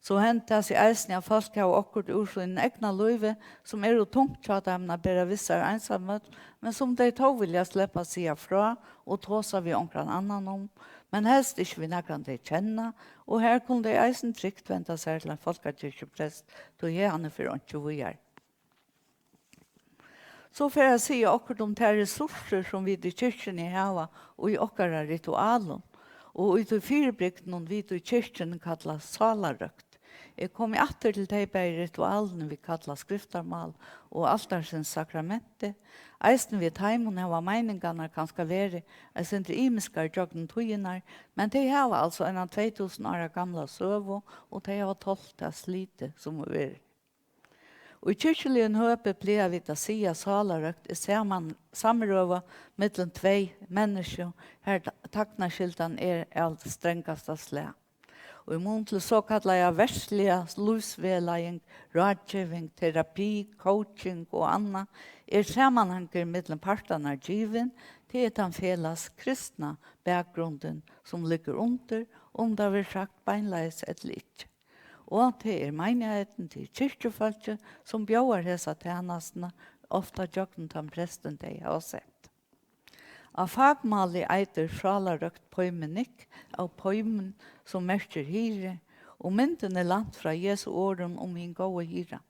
So hendir tað seg eisini, at fólk hava okkurt úr sínum egna lívi, sum er ov tungt hjá teimum at bera við sær einsamøll, men sum tey tó vilja sleppa at siga frá og tosa við onkran annan um, men helst ikki við nakran tey kenna, og har kunnu tey eisini trygt venda sær til ein fólkakirkjuprest, tí haðani fer einki víðari. So fer at siga okkurt um tær ressourcur, sum vit í kirkjuni hava í okkara ritualum, og í tí fyribrigdinum, vit í kirkjuni kalla sálarrøkt. Eg komi aftur til tey bæði ritualini, vit kalla skriftarmál, og altarsins sakramenti. Eisini við teimum hava meiningarnar kanska verið eitt sindur ymiskar gjøgnum tíðirnar, men tey hava altso eina tvey túsund ára gamla søgu, og tey hava tolt tað slitið, sum er verið. Í kirkjuligum høpi plaga vit at siga, at sálarrøkt er saman, samrøða millum tvey menniskju, har ta-, tagnarskyldan er av strangasta slag. Og í mun til sokallaða verðsliga lívsvegleiðing, ráðgeving, terapi, coaching og annað, er samanhangur millum partarnar givin, tað er tann felags kristna bakgrundin, sum liggur undir, um tað verður sagt beinleiðis ella ikki. Og tað er meinigheitin, tað er kirkjufólkið, sum bjóðar hesa tænastuna, ofta gjøgnum tann prestin, tey hava sett. Á fakmáli eitur sálarrøkt poimenikk, av poimen, sum merkir hirði, og myndin er lænt frá Jesu orðum um hin góða hirðan.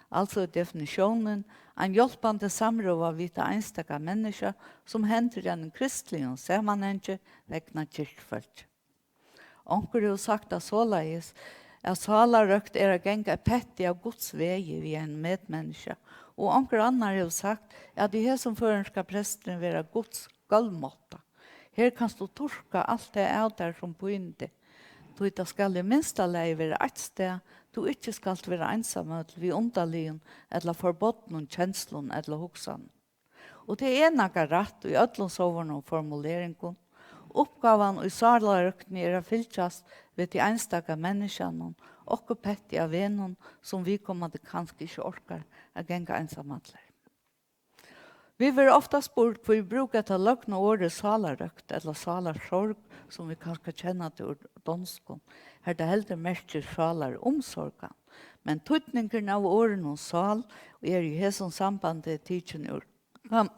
Altso er definitiónin ein hjálpandi samrøða við tað einstaka menniskja, sum hendir í einum kristligum samanhangi vegna kirkjufólki. Onkur hevur sagt tað soleiðis, at sálarrøkt er at ganga eitt petti av Guds vegi við einum medmenniskja, og onkur annar hevur sagt, at í hesum førum skal presturin vera Guds gólvmátta. Her kanst tú turka alt tað av tær, sum pínir teg, tí tað skal í minsta lagi vera eitt stað, tú ikki skalt vera einsamøll við undarligum ella forbodnum kenslum ella hugsanum. Og tað er nakað rætt í øllum sovorðnum formuleringum. Uppgávan í sálarrøktini er at fylgjast við tí einstaka menniskjanum, okkurt petti av vegnum, sum viðkomandi kanska ikki orkar at ganga einsamallur. Vit verða ofta spurd, hví vit brúka hetta løgnu orðið sálarrøkt ella sálarsorg, sum vit kanska kenna tað úr donskum, har tað heldur merkir sálarumsorgan. Men týdningurin av orðinum sál er í hesum sambandi tikin úr gam-,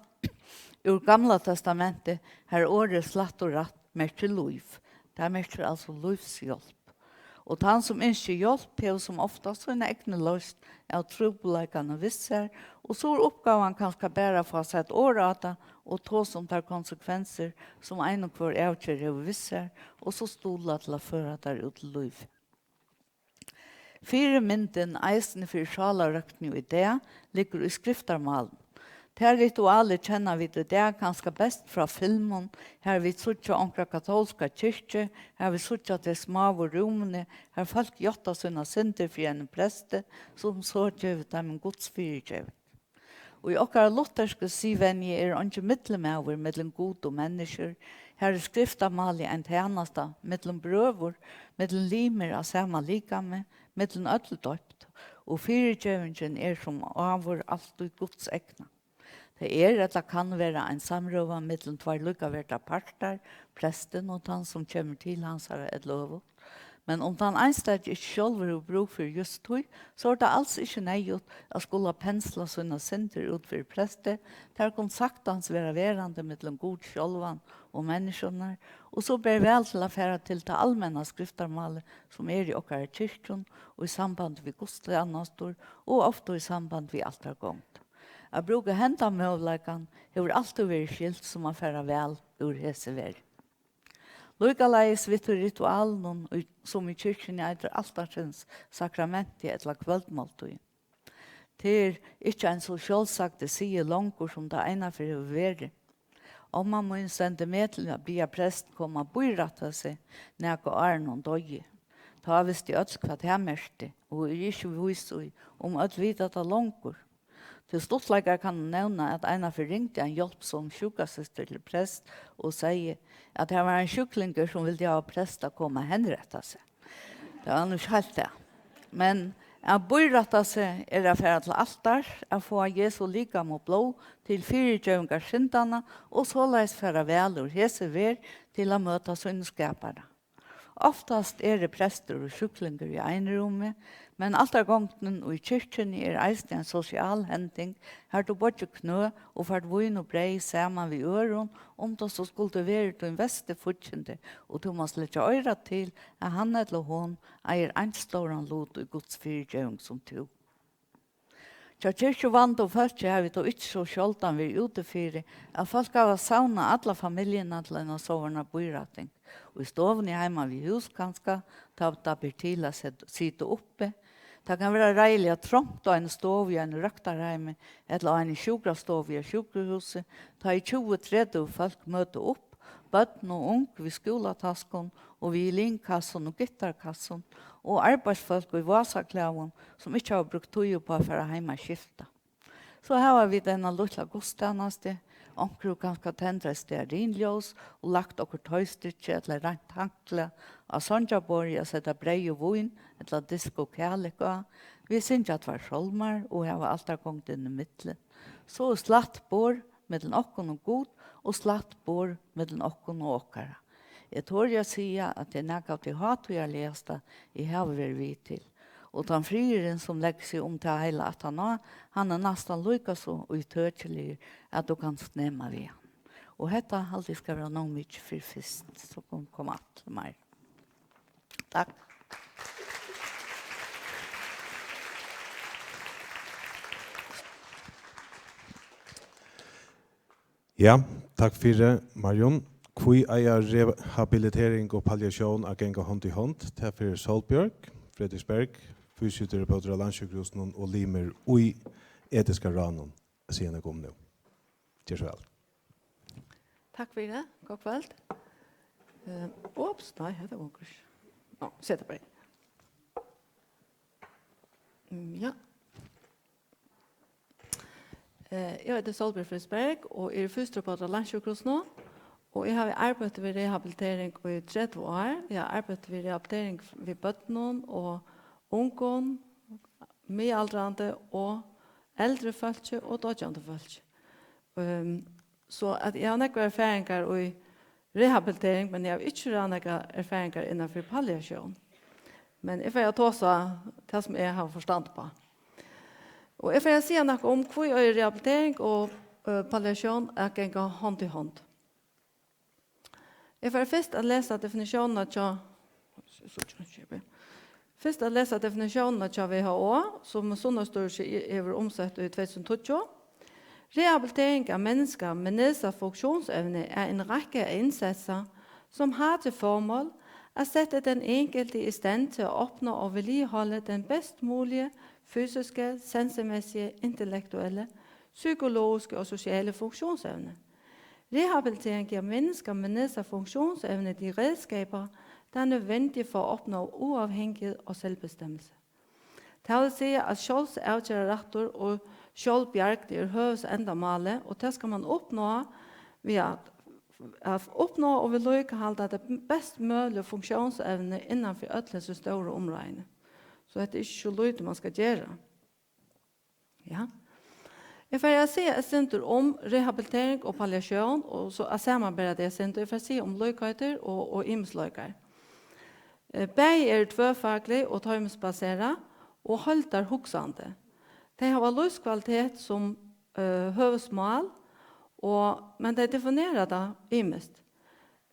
úr Gamla Testamenti, har orðið slætt og rætt merkir lív. Tað merkir altso lívshjálp. Og tann, sum ynskir hjálp, hevur sum oftast sína egnu loysn av trupulleikanum við sær, og so er uppgávan kanska bara at fáa sett orð á tað og tosa um tær konsekvensir, sum ein og hvør avgerð hevur við sær, og so stuðla til at føra tær út í lív. Fyrimyndin eisini fyri sálarrøktini í dag liggur í skriftarmálinum. Tað ritualið kenna vit í dag kanska best frá filmum, har vit síggja onkra katólska kirkju, har vit síggja tey smáu rúmini, har fólk játta sínar syndir fyri einum presti, sum so gevur teimum Guds fyrigeving. Í okkara luthersku siðvenju er eingin millummaður millum Gud og menniskjur. Har er skriftarmálið ein tænasta millum brøður, millum limir av sama likami, millum øll doypt, og fyrigevingin er sum áður altíð Guds egna. Tað er ella kann vera ein samrøða millum tveir líkaverdar partar, prestin og tann, sum kemur til hansara, ella øvugt. Men um tann einstaki ikki sjálvur hevur brúk fyri júst tí, so er tað als ikki neyðugt at skula pensla sínar syndir út fyri presti. Tær kunnu saktans vera verandi millum Gud sjálvan og menniskjurnar, og so ber væl til at fara til tað almenna skriftarmálið, sum er í okkara kirkjum, og í samband við gudstænastur, og ofta í samband við altargongd. At brúka henda møguleikan hevur altíð verið skilt sum at fara væl úr hesi verð. Líkaleiðis við tí ritualinum, í, sum í kirkjuni eitur altarsins sakramenti ella kvøldmáltíð. Tað er ikki ein so sjálvsagdur siður longur, sum tað einaferð hevur verið. Omma mín sendi meg til at biðja prest koma at bírætta seg nakað, áðrenn hon doyði. Tá vistu øll, hvat tað merkti, og eg eri ikki vís í, um øll vita tað longur. Til stuttleikar kann eg nevna, at einaferð ringdi ein hjálpsom sjúkrasystir til prest og segði, at har var ein sjúklingur, sum vildi hava prest at koma at henrætta seg. Tað var nú ikki heilt tað. Men at bírætta seg er at fara til altars, at fáa Jesu likam og blóð til fyrigeving av syndanna og soleiðis fara væl úr hesi verð til at møta sínum skapara. Oftast eru prestur og sjúklingur í einrúmi, men altargongdin í kirkjuni er eisini ein sosial hending, har tú boyggir knø og fært vín og breyð saman við øðrum, um tað so skuldi verið tín versti fíggindi, og tú mást leggja oyra til, at hann ella hon eigur eins stóran lut í Guds fyrigeving sum tú. Hjá kirkjuvandum fólki havi eg tó ikki so sjáldan verið úti fyri, at fólk hava savnað alla familjuna til eina sovorðna bírætting. Og í stovuni heima við hús kanska, tá tað ber til at set-, sita uppi. Tað kann vera reiðiliga trongt á eini stovu í einum røktarheimi ella á eini sjúkrastovu á sjúkrahúsi, tá ið tjúgu, tretivu fólk møta upp, børn og ung við skúlataskum og við lynkassum og gittarkassum og arbeiðsfólk í vásaklæðum, sum ikki hava brúkt tíð upp á at fara heim at skifta. So hava vit eina lítla gudstænastu, onkur hevur kanska tendrað stearinljós og lagt okkurt toystykki ella reint handklæði á songjarborðið at seta breyð og vín ella disk og kalik á. Vit syngja tveir sálmar og hava altargongd inn ímillum. So er slætt borð millum okkum og Gud og slætt borð millum okkum og okkara. Eg tori at siga, at tað er nakað av tí hátíðarligasta, eg havi verið við til. Og tann friðurin, sum leggur seg um tað heila aftaná, hann er næstan líka so ítøkiligur, at tú kanst nema við hann. Og hetta haldi eg skal vera nóg mikið fyri fyrst, so kom, kom aftur meir. Takk. Ja, takk fyri, Marjun. Hví eiga rehabilitering og palliatión at ganga hond í hond? Tað fer Sólbjørg Frederiksberg, fysioterapeutur á Landssjúkrahúsinum og limur í Etiska ráðnum, at siga nakað um nú. Ger so væl. Takk fyri, gott kvøld. Eh, ups, nei, hetta var okkurt. Nå, set tað bara. Mm, ja. Eh, eg eiti Sólbjørg Frederiksberg og eri fysioterapeutur á Landssjúkrahúsinum, og eg havi arbeitt við rehabilitering í tretivu ár. Eg havi arbeitt við rehabilitering við børnum og ungum, miðaldrandi og eldri fólki og doyggjandi fólki. Ehm, so at eg havi nógvar erfaringar í rehabilitering, men eg havi ikki so nógvar erfaringar innan fyri palliatión. Men eg fari at tosa tað, sum eg havi forstand uppá. Og eg fari at siga nakað um, hví eigur rehabilitering og, eh, palliatión at ganga hond í hond. Eg fari fyrst at lesa definitiónina hjá, fyrst at lesa definitiónina hjá W H O, sum Sundhedsstyrelsen hevur umsett í tvey túsund og tíggju. Rehabilitering av mennesker med nedsat funktionsevne er en række af indsatser, som har til formål at sætte den enkelte i stand til at opnå og vedligeholde den bedst mulige fysiske, sansemæssige, intellektuelle, psykologiske og sociale funktionsevne. Rehabilitering giver mennesker med nedsat funktionsevne de redskaber, der er nødvendige for at opnå uafhængighed og selvbestemmelse. Tað vil siga, at sjálvsavgerðarrættur og sjálvbjargd er høvuðsendamálið, og tað skal man uppnå við at, at uppnå og viðlíkahalda tað best møguliga funktionsevni innan fyri øll hesi stóru umráðini. So hetta er ikki so lítið, man skal gera. Ja. Eg fari at siga eitt sindur um rehabilitering og palliatión, og so at samanbera tey eitt sindur. Eg fari at siga um líkheitir og, og ymisleikar. Eh, bæði eru tvørfaglig og toymisbaserað og heildarhugsandi. Tey hava lívskvalitet sum, eh, høvuðsmál, og, men tey definera tað ymiskt.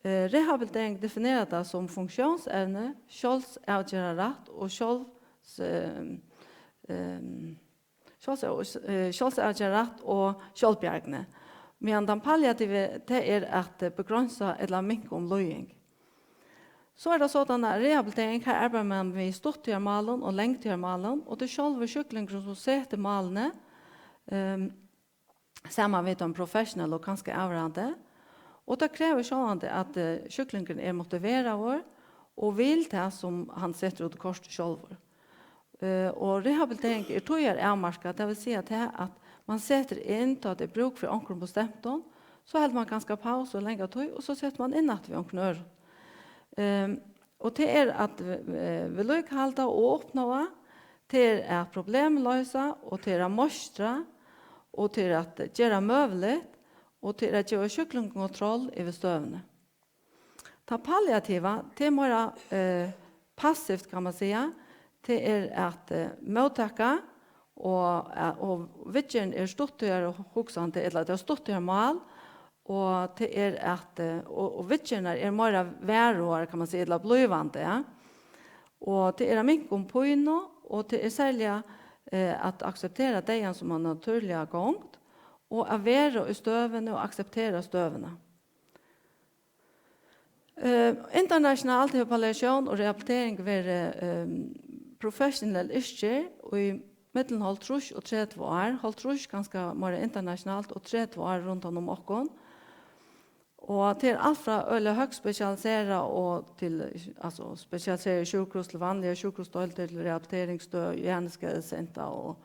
Eh, rehabilitering definerar tað sum funktiónsevni, sjálvsavgerðarrætt og sjálvs-, eh, eh, sjálvs-, eh, sjálvsavgerðarrætt og sjálvbjargni, meðan tann palliativi, tað er at, eh, begreinsa ella minka um líðing. So er tað sodan, at rehabilitering, har arbeiðir man við stuttíðarmálum og langtíðarmálum, og tað er sjálvur sjúklingurin, sum setir málini, ehm, saman við teimum professional og kanska avvarðandi. Og tað krevur sjálvandi, at, eh, sjúklingurin er motiveraður og vil tað, sum hann setur út í kort sjálvur. Eh, og rehabilitering er tíðaravmarkað, tað vil siga tað, at man setir inn, tá tað er brúk fyri onkrum bestemtum, so heldur man kanska pausu í langa tíð, og so setir man inn aftur við onkrum øðrum. Ehm, og tað er at, eh, viðlíkahalda og uppnáa, tað er at problemloysa, og tað er at meistra, og tað er at gera møguligt, og tað er at geva sjúklingum kontroll yvir støðuni. Tað palliativa, tað er meira, eh, passivt, kann man siga. Tað er at, eh, móttaka og, eh, og viðgerðin er stuttíðarhugsandi, ella tað er stuttíðarmál, og tað er at, eh, og, og viðgerðirnar er meira varðaðar, kann man siga, ella blívandi, ja. Og tað er at minka um pínu, og tað er serliga, eh, at akseptera deyðan sum eina natúrliga gongd, og at vera í støðuni og akseptera støðuna. Eh, internationalt hevur palliatión og rehabilitering verið, ehm, professionell yrki í millum hálvtrýss og tretivu ár, hálvtrýss kanska meira internationalt og tretivu ár rundan um okkum. Og tað er alt frá øgiliga høgt spesialiserað og til, altso, spesialiserað sjúkrahús til vanligar sjúkrahúsdeildir, til rehabiliteringsstøð, hjerneskaðesenter og,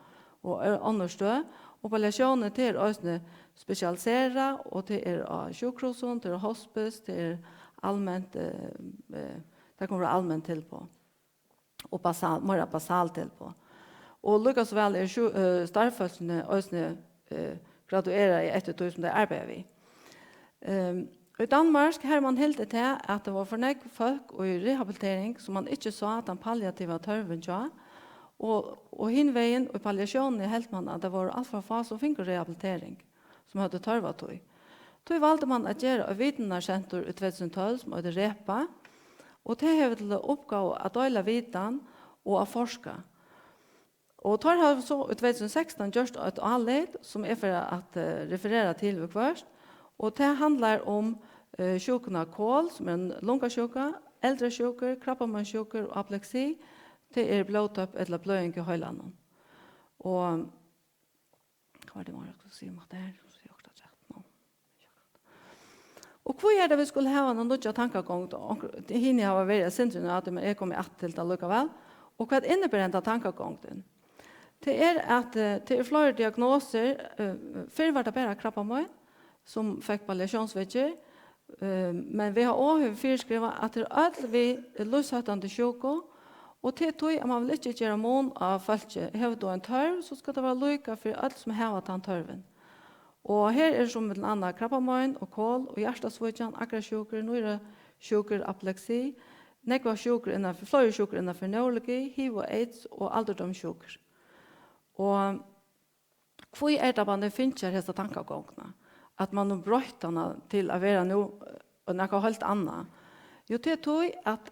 og ø-, onnur støð. Og palliatiónið, tað er eisini spesialiserað, og tað er á sjúkrahúsum, tað er á hospice, tað er alment, eh, eh, tað kann vera alment tilboð og basal, meira basal tilboð. Og líka so væl er sjú-, eh, starvsfólkini eisini, eh, graduerað eftir tí sum tey arbeiða við. Ehm, í Danmark, har man helt tað, at tað var for nógv fólk í rehabilitering, sum man ikki sá tann palliativa tørvin hjá, og, og hin vegin, í palliatiónini, helt man, at tað vóru alt for fá, sum fingu rehabilitering, sum høvdu tørv á tí. Tí valdi man at gera eitt vitanarsentur í tvey túsund og tólv, sum eitur REPA, og tað hevur til uppgávu at deila vitan og at forska. Og teir hava so í tvey túsund og sekstan gjørt eitt álit, sum eg fari at, eh, referera til viðhvørt, og tað handlar um, eh, sjúkuna kol, sum er ein lungasjúka, eldrasjúkur, krabbameinssjúkur og apleksi. Tað er blóðtøpp ella bløðing í heilanum. Og hvat var tað, eg skuldi siga um hatta her? Eg sigi okkurt afturat nú. Og hví er tað, vit skulu hava eina nýggja tankagongd? Onkur, hini hava verið eitt sindur inn á tað, men eg komi aftur til tað allíkavæl. Og hvat inniber henda tankagongdin? Tað er at, eh, tað eru fleiri diagnosir. Eh, fyrr var tað bara krabbamein, sum fekk palliatiónsviðgerð. Eh, men W H O hevur fyriskrivað, at tað er øll við lívshættandi sjúku, og tað er tí, at man vil ikki gera mun á fólki. Hevur tú ein tørv, so skal tað vera líka fyri øll, sum hava tann tørvin. Og her er sum millum annað krabbamein og kol og hjartasvíkjan, akrasjúkur, nýrasjúkur, apleksi, nógvar sjúkur innanfyri, fleiri sjúkur innanfyri neurologi, hiv og aids og aldurdómssjúkur. Og hví er tað, man fingið hesa tankagongdina, at man nú broytt hana til at vera nú, eh, nakað heilt annað? Jú, tað er tí, at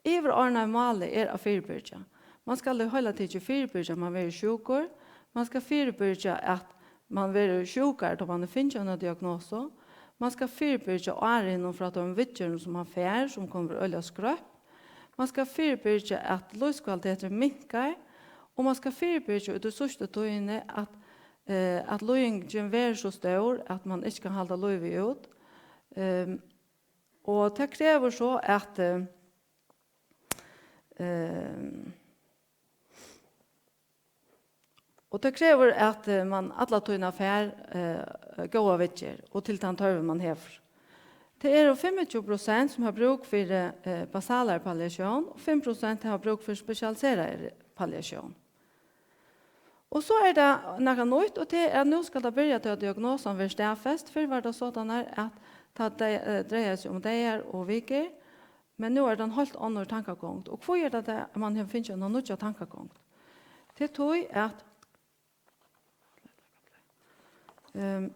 yvirordnaða málið er at fyribyrgja. Man skal í heila tikið fyribyrgja, at man verður sjúkur. Man skal fyribyrgja, at man verður sjúkari, tá man hevur fingið eina diagnosu. Man skal fyribyrgja árinum frá teimum viðgerðum, sum man fær, sum kunnu vera øgiliga skrøpp. Man skal fyribyrgja, at lívskvaliteturin minkar, og man skal fyribyrgja í tí síðstu tíðini, at, eh, at líðingin verður so stór, at man ikki kann halda lívið út. Ehm, og tað krevur so, at, eh, ehm, og tað krevur, at, eh, man alla tíðina fær, eh, góða viðgerð og til tann tørvin, man hevur. Tað eru fimmogtjúgu prosent, sum hava brúk fyri, eh, basalari palliatión, og fimm prosent hava brúk fyri spesialiseraðari palliatión. Og so er tað nakað nýtt, og tað er, at nú skal tað byrja, tá diagnosan verður staðfest. Fyrr var tað sodan her, at tað dre-, eh, dreiaði seg um dagar og vikur, Men nú er tað ein heilt onnur tankagongd. Og hví er tað tað, at man hevur fingið eina nýggja tankagongd? Tað er tí, at, ehm,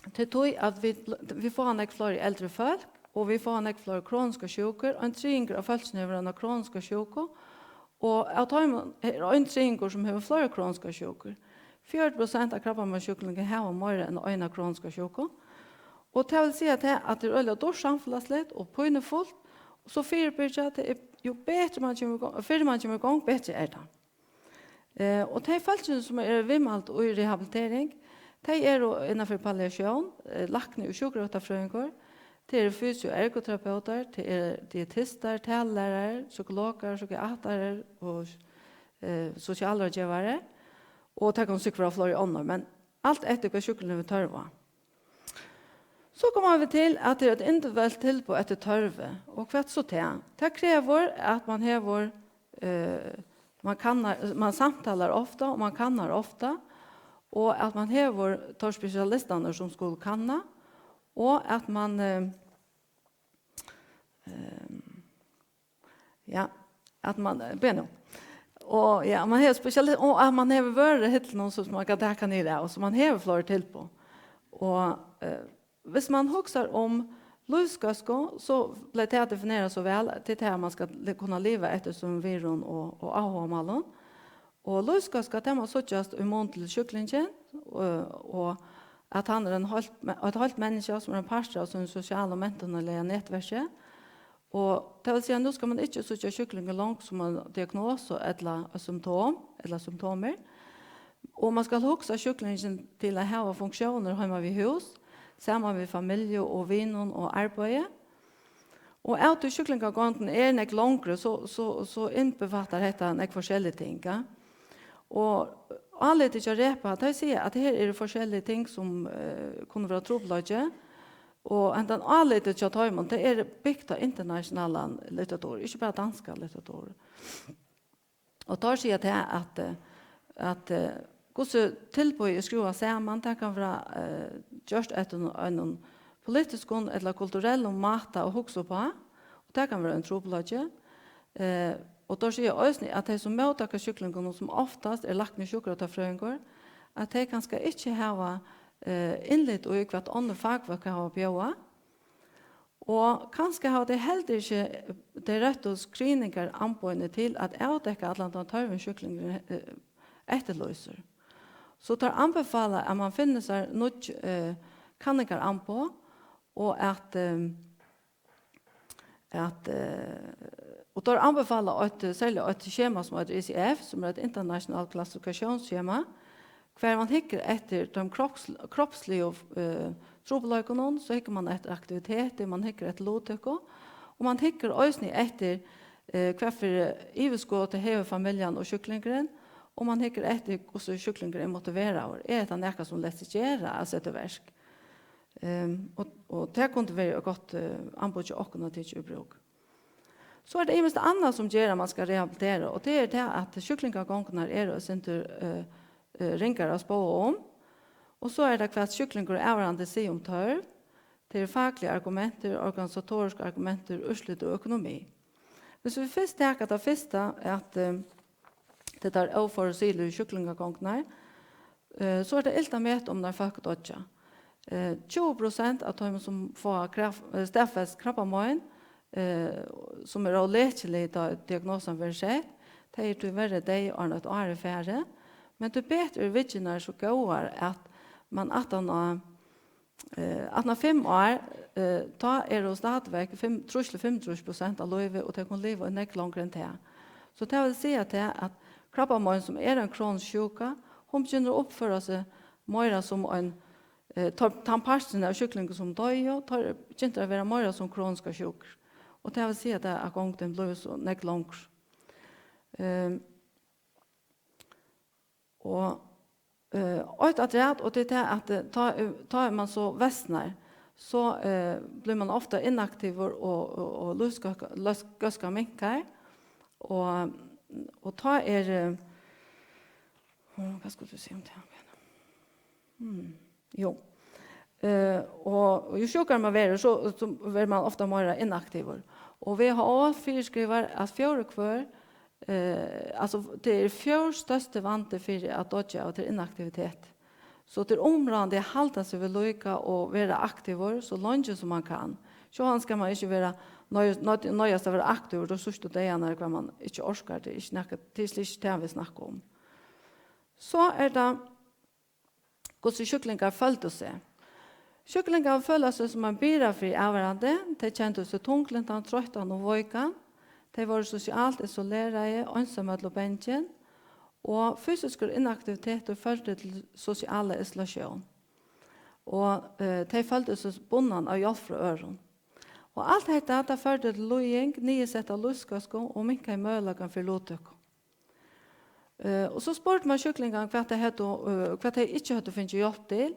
tað er tí, at vit, vit fáa nógv fleiri eldri fólk, og vit fáa nógv fleiri kroniskar sjúkur. Ein triðingur av fólkinum hevur eina kroniska sjúku, og av teimum er ein triðingur, sum hevur fleiri kroniskar sjúkur. Fjøruti prosent av krabbameinssjúklingum hava meira enn eina kroniska sjúku. Og tað vil siga tað, at tað er øgiliga dýrt samfelagsligt og pínufult. Og so fyribyrgja, tað er, jú betri man kemur í gongd, fyrr man kemur í gongd, betri er tað. Eh, og tey fólkini, sum eru viðmæld í rehabilitering, tey eru innanfyri palliatión, eh, lækni og sjúkrarøktarfrøðingur, tað eru fysio- og ergoterapeutar, tað eru dietistar, talulærarar, psykologar, psykiatarar og, eh, sosialráðgevarar, og tað kann sikkurt vera fleiri onnur, men alt eftir hvat sjúklingurin hevur tørv á. So koma vit til, at tað er eitt individuelt tilboð eftir tørvi, og hvat so tað? Tað krevur, at man hevur, eh, man kannar, man samtalar ofta, og man kannar ofta, og at man hevur teir spesialistarnar, sum skulu kanna, og at man, eh, ehm, ja, at man, eh, bíða nú. Og ja, man hevur spesiali-, og at man hevur vøruhilluna, so man kann taka niður av, og so man hevur fleiri tilboð. Og, eh, hvis man hugsar um lívsgóðsku, so bleiv tað definerað so væl, til tað, at man skal li-, kunna liva eftir sínum virðum og, og áhugamálum. Og lívsgóðska, tað má síggjast í mun til sjúklingin, og, og at hann er ein heilt me-, eitt heilt menniskja, sum er ein partur av sínum sosiala og mentanarliga netverki. Og tað vil siga, nú skal man ikki síggja sjúklingin longur sum ein diagnosu ella eitt symptom, ella symptomir. Og man skal hugsa sjúklingin til at hava funktiónir heima við hús, saman við familju og vinum og arbeiði. Og av tí sjúklingagongdin er nógv longri, so, so, so innbefattar hetta nógv forskellig ting, ja. Og álitið hjá REPA, tey siga, at her eru forskellig ting, sum, eh, kunnu vera trupulleiki. Og hendan álitið hjá teimum, tað er bygt á internationalan litteratur, ikki bara danska litteratur. Og teir siga tað at, eh, at, eh, hvussu tilboðið er skrúvað saman, tað kann vera, eh, gjørt eftir einum, einum politiskum ella kulturellum máta at hugsa uppá, og tað kann vera ein trupulleiki. Eh, og teir siga eisini, at tey, sum móttaka sjúklingunum, sum oftast er lækni og sjúkrarøktarfrøðingur, at tey kanska ikki hava, eh, innlit í, hvat onnur fakfólk hava at bjóða. Og kanska hava tey heldur ikki tey røttu screeningaramboðini til at avdekka allan tann tørvin, sjúklingurin, eh, eftirlýsir. So teir anbefala, at man finnur sær nýggj, eh, kanningaramboð, og at, eh, at, eh, og teir anbefala eitt, serliga eitt skema, sum eitur I C F, sum er eitt internationalt klassifikatiónsskema, hvar man hyggur eftir teim kropps-, kropsligu, eh, trupulleikunum, so hyggur man eftir aktiviteti, man hyggur eftir luttøku, og man hyggur eisini eftir, eh, hvat fyri yvirskot hevur familjan og sjúklingurin, og man hyggur eftir, hvussu sjúklingurin er motiveraður. Er hetta nakað, sum letur seg gera at seta í verk? Ehm, og, og tað kundi verið eitt gott, eh, amboð hjá okkum at tikið í brúk. So er tað ymiskt annað, sum ger, at man skal rehabilitera, og tað er tað, at sjúklingagongdirnar eru eitt sindur, eh, eh, ringar at spáa um. Og so er tað, hvat sjúklingur og avvarðandi siga um tørv. Tað eru fakligu argumentir, organisatorisku argumentir, úrslit og økonomi. Hvis vit fyrst taka tað fyrsta, at, eh, tað er tær óførusiðiligu sjúklingagongdirnar, eh, so er tað ilt at meta, um nær fólk doyggja. Eh, tjúgu prosent av teimum, sum fáa kraf-, eh, staðfest krabbamein, eh, sum er ólekilig, tá diagnosan verður sett, tey eru tíverri deyð, áðrenn eitt ár er farið. Men tíbetur eru viðgerðirnar so góðar, at man aftan á, eh, aftan á fimm ár, eh, tá eru stadigvekk fimm, trýss til fimmogtrýss prosent á lívi, og tey kunnu liva í nógv longri enn tað. So tað vil siga tað, at krabbamein, sum er ein kronisk sjúka, hon begynnar at uppføra seg meira sum ein, eh, ta-, tann parturin av sjúklingum, sum doyðu, teir byrja at vera meira sum kroniskar sjúkur. Og tað vil siga tað, at gongdin blívur so nógv longri. Ehm, og, eh, eitt afturat, og tað er tað, at, eh, tá, eh, tá man so versnar, so, eh, blívur man ofta inaktivur, og, og, og lívsgóðska, lívs-, góðska minkar. Og, og tá er, eh, hm, hvat skuldi tú siga um tað? Hmm. Jú. Eh, og, og jú sjúkari man verður, so, so verður man ofta meira inaktivur. Og WHO fyriskrivar, at fjórði hvør, eh, altso, tað er fjórði størsti vandi fyri at doyggja av, tað er inaktivitet. So tað er umráðandi at halda seg við líka og vera aktivur so leingi sum mann kann. Sjálvandi skal mann ikki vera noy-, noy-, noyðast at vera aktivur teir síðstu dagarnar, hvar mann ikki orkar, tað er ikki nakað, tað er slet ikki tað, vit snakka um. So er tað, hvussu sjúklingar føldu seg. Sjúklingar føla seg sum ein byrða fyri avvarðandi. Tey kendu seg tunglyndar, troyttar og veikar. Tey vóru sosialt isoleraði, einsamøll og bangin. Og fysiskur inaktivitetur førdi til sosiala isolatión. Og, eh, tey føldu seg bundnar av hjálp frá øðrum. Og alt hetta, tað førdi til líðing, niðursetta lívsgóðsku og minkaði møguleikan fyri luttøku. Eh, og so spurdi mann sjúklingarnar, hvat tey høvdu, eh, hvat tey ikki høvdu fingið hjálp til.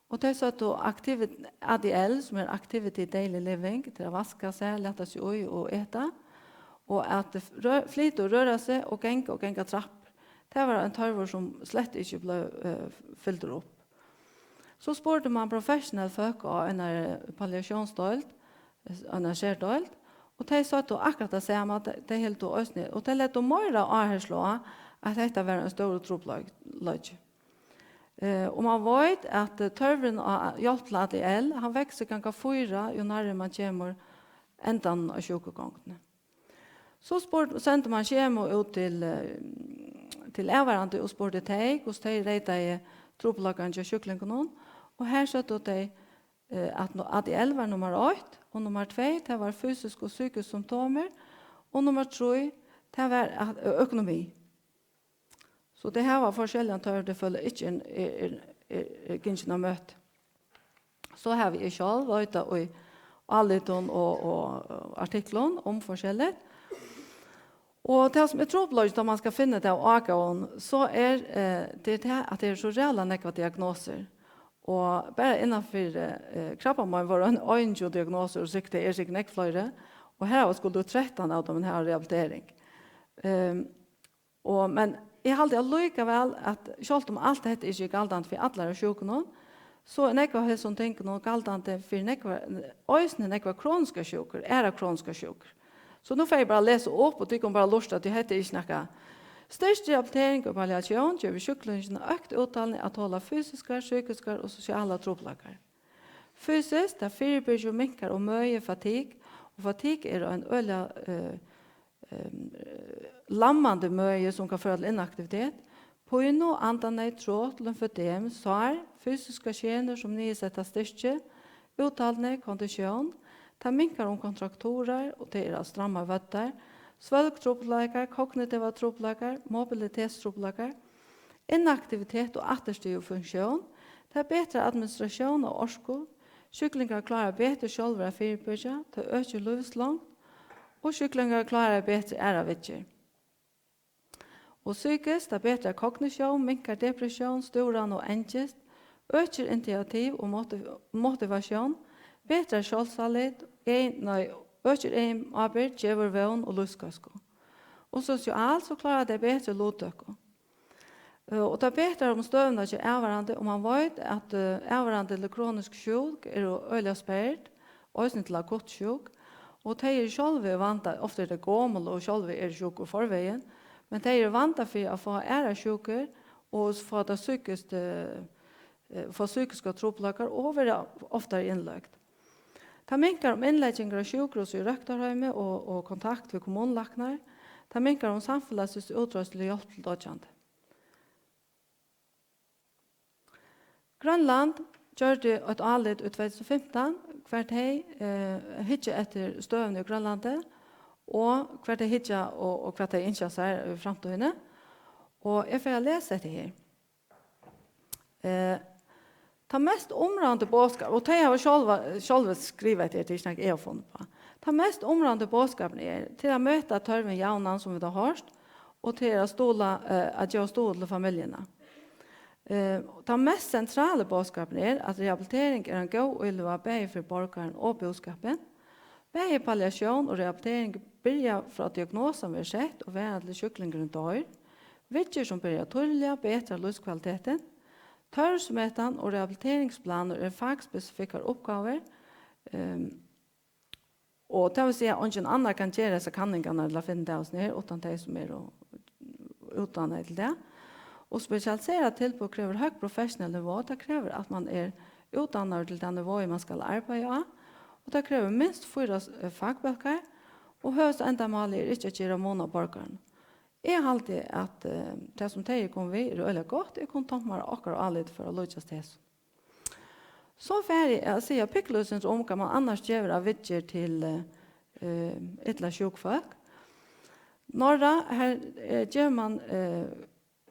Og tey søgdu aktivi-, A D L, sum er Activity Daily Living, til at vaska seg, lata seg í og eta. Og at rø-, flyta og røra seg og ganga og ganga trappur. Tað var ein tørvur, sum slett ikki bleiv, eh, fylgdur upp. So spurdi mann professionell fólk á einari palliatiónsdeild, einari serdeild, og tey søgdu akkurát tað sama, tey, tey hildu eisini, og tey legdu meira áherslu á, at hetta var ein stórur trupulleiki. Eh, og mann veit, at, eh, tørvurin á hjálp til A D L, hann veksur ganga fýra, jú nærri mann kemur endanum á sjúkugongdini. So spurdi, sendi mann skjema út til, eh, til avvarðandi og spurdi tey, hvussu tey reytaðu trupulleikan hjá sjúklingunum. Og her søgdu tey, eh, at no-, A D L var nummar eitt, og nummar tvey, tað var fysisk og psykisk symptomir, og nummar trý, tað var at, ø-, økonomi. So tey hava forskelligan tørv, tey føla ikki er, er, er, er gingin á møti. So havi eg sjálv leitað í álitum og, og, og artiklum um forskelligt. Og tað sum er trupulleikin, tá mann skal finna tað av ágóðum, so er, eh, tað er tað, at tað eru so ræðuliga nógvar diagnosir. Og bara innanfyri, eh, krabbamein vóru ein, einogtjúgu diagnosir, og sikkurt, tað eru sikkurt nógv fleiri. Og her skuldu trettan av teimum hava rehabilitering. Ehm, Og, men eg haldi allíkavæl, at sjálvt um alt hetta ikki er galdandi fyri allar av sjúkunum, so er nógv av hesum tingunum galdandi fyri nógvar, eisini nógvar kroniskar sjúkur, aðrar kroniskar sjúkur. So nú fari eg bara at lesa upp, og tit kunnu bara lurta, tí hetta er ikki nakað. Styrkt rehabilitering og palliatión gevur sjúklingum økt úthaldni at tola fysiskar, psykiskar og sosialar trupulleikar. Fysiskt, tað fyribyrgir og minkar og møði, fatigue, og fatigue er ein øgiliga, eh, ehm, lammandi møði, sum kann føra til inaktivitet, pínu, andaneyð, trot, lymfødem, sár, fysiskar skenur sum niðursetta styrki, úthaldni, konditión, tað minkar um kontrakturar og tað er at stramma vøddar, svølgtrupulleikar, kognitivar trupulleikar, mobilitetstrupulleikar, inaktivitet og afturstøðufunksjón, tað betrar administratión av orku, sjúklingar klára betur sjálvir at fyribyrgja, tað økir lívslongd, og sjúklingar klára betri aðrar viðgerð. Og psykiskt, tað betrar kognitión, minkar depressión, stúran og angist, økir initiativ og motiv-, motivatión, betrar sjálvsálit, egin-, nei, økir egin ábyrgd, gevur vón og lívsgóðsku. Og sosialt, so klára tey betri luttøku. Eh, og tað betrar um støðuna hjá avvarðandi, og mann veit, at, eh, avvarðandi ella kronisk sjúk eru øgiliga sperd, eisini til akutt sjúk, og tey eru sjálv í vanda, ofta eru tey gomul og sjálv eru sjúk í forvegin, men tey eru í vanda fyri at fáa aðrar sjúkur og fáa tað psykiskt, eh, eh, fáa psykiskar trupulleikar og vera oftari innløgd. Tað minkar um innleggingar á sjúkrahús og í røktarheimi og, og kontakt við kommunulæknar. Tað minkar um samfelagsins útreiðslu og hjálp til doyggjandi. Grønland gjørdi eitt álit í tvey túsund og fimtan, hvar tey, eh, hyggja eftir støðuni í Grønlandi, og hvar tey hyggja og, og hvat tey ynskja sær í framtíðini. Og eg fari at lesa hetta her. Eh, tann mest umráðandi boðskap, og tey hava sjálva, sjálvi skrivað hetta her, tað er ikki nakað eg havi funnið uppá. Tann mest umráðandi boðskapurin er til at meta tørvin javnan, sum vit hava hoyrt, og til at stuðla, eh, at geva stuðul til familjuna. Eh, tann mest sentrali boðskapurin er, at rehabilitering er ein góð íløga bæði fyri borgaran og búskapin. Bæði palliatión og rehabilitering byrja frá diagnosan verður sett og vara til sjúklingurin doyr. Viðgerð sum byrjar tíðliga betrar lívskvalitetin. Tørvsmetan og rehabiliteringsplanir eru fakspesifikkar uppgávur, ehm, Og tað vil siga, at eingin annar kann gera hesar kanningarnar ella finna tað hos nær, uttan tey, sum eru útdannaði til tað. Og spesialiserað tilboð krevur høgt professionellt nivå. Tað krevur, at mann er útdannaður til tað niveauið, mann skal arbeiða á. Og tað krevur minst fýra s-, eh, fakbólkar. Og høvuðsendamálið er ikki at gera mun á borgaranum. Eg haldi, at, eh, tað, sum tey eru komin við, er øgiliga gott. Eg kundi tonkt mær, at okkara álit fór at líkjast hesum. So fari eg at siga pinkulítið sindur um, hvat mann annars gevur av viðgerð til, eh, illa sjúk fólk. Norra, her, eh, gevur mann, eh,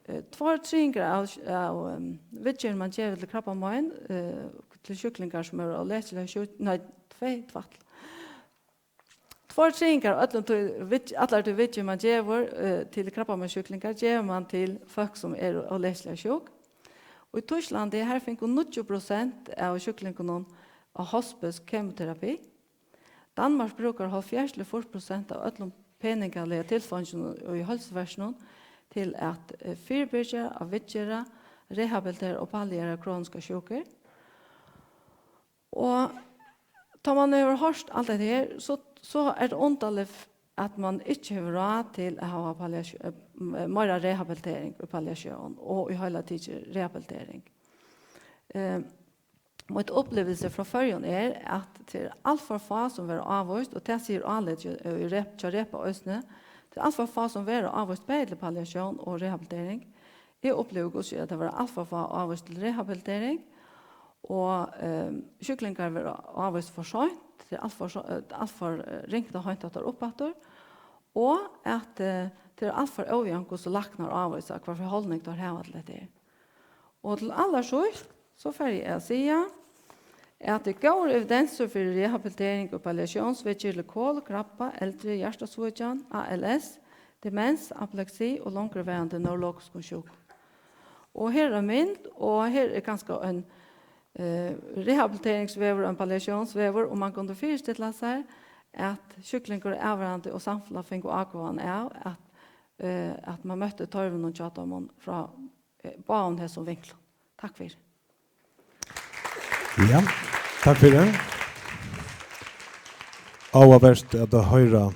eh, tveir triðingar av, av, ehm, viðgerðini, mann gevur til krabbamein, eh, til sjúklingar, sum eru ólesiliga sjúk-, nei, tvey tvætl. Tveir triðingar av øllum tí vid-, allar tí viðgerð, mann gevur, eh, til krabbameinssjúklingar, gevur mann til fólk, sum eru ólesiliga sjúk. Og í Týsklandi, her fingu níggju prosent av sjúklingunum á hospice kemoterapi. Danmark brúkar hálvfjerðs til fýrs prosent av øllum peningaliga tilfeinginum í heilsuverkinum til at, eh, fyribyrgja, at viðgera, rehabilitera og palliera kroniskar sjúkur. Og tá mann hevur hoyrt alt hetta her, so, so er tað undarligt, at mann ikki hevur ráð til at hava palliasj-, eh, meira rehabilitering í palliatión og í heila tikið rehabilitering. Eh, mítt upplivilsi frá Føroyum er, at tað er alt for fá, sum verða ávíst, og tað sigur álitið, eh, í Rep-, hjá Repa eisini, tað er alt for fá, sum verða ávíst bæði til palliatión og rehabilitering. Eg upplivi, hvussu er, at tað verða alt for fá ávíst til rehabilitering, og, ehm, sjúklingar verða ávíst for seint, tað er alt for se-, eh, alt for, eh, ringt at heinta teir upp aftur, og at, eh, tað er alt for ójavnt, hvussu læknar ávísa, hvørja haldning teir hava til hetta her. Og til allarsíðst, so fari eg at siga, at tað er góður evidensur fyri rehabilitering og palliatiónsviðgerð til kol, krabba, eldri, hjartasvíkjan, A L S, demens, apleksi og longrivarandi neurologiskum sjúkum. Og her er mynd, og her er kanska ein, eh, rehabiliteringsvegur, ein palliatiónsvegur, og mann kundi fyristilla sær, at sjúklingur, avvarðandi og samfelag fingu ágóðan av, at, eh, at mann møtti tørvinum hjá teimum frá, eh, báðum hesum vinklum. Takk fyri. Ja, takk fyri. Áhugavert at hoyra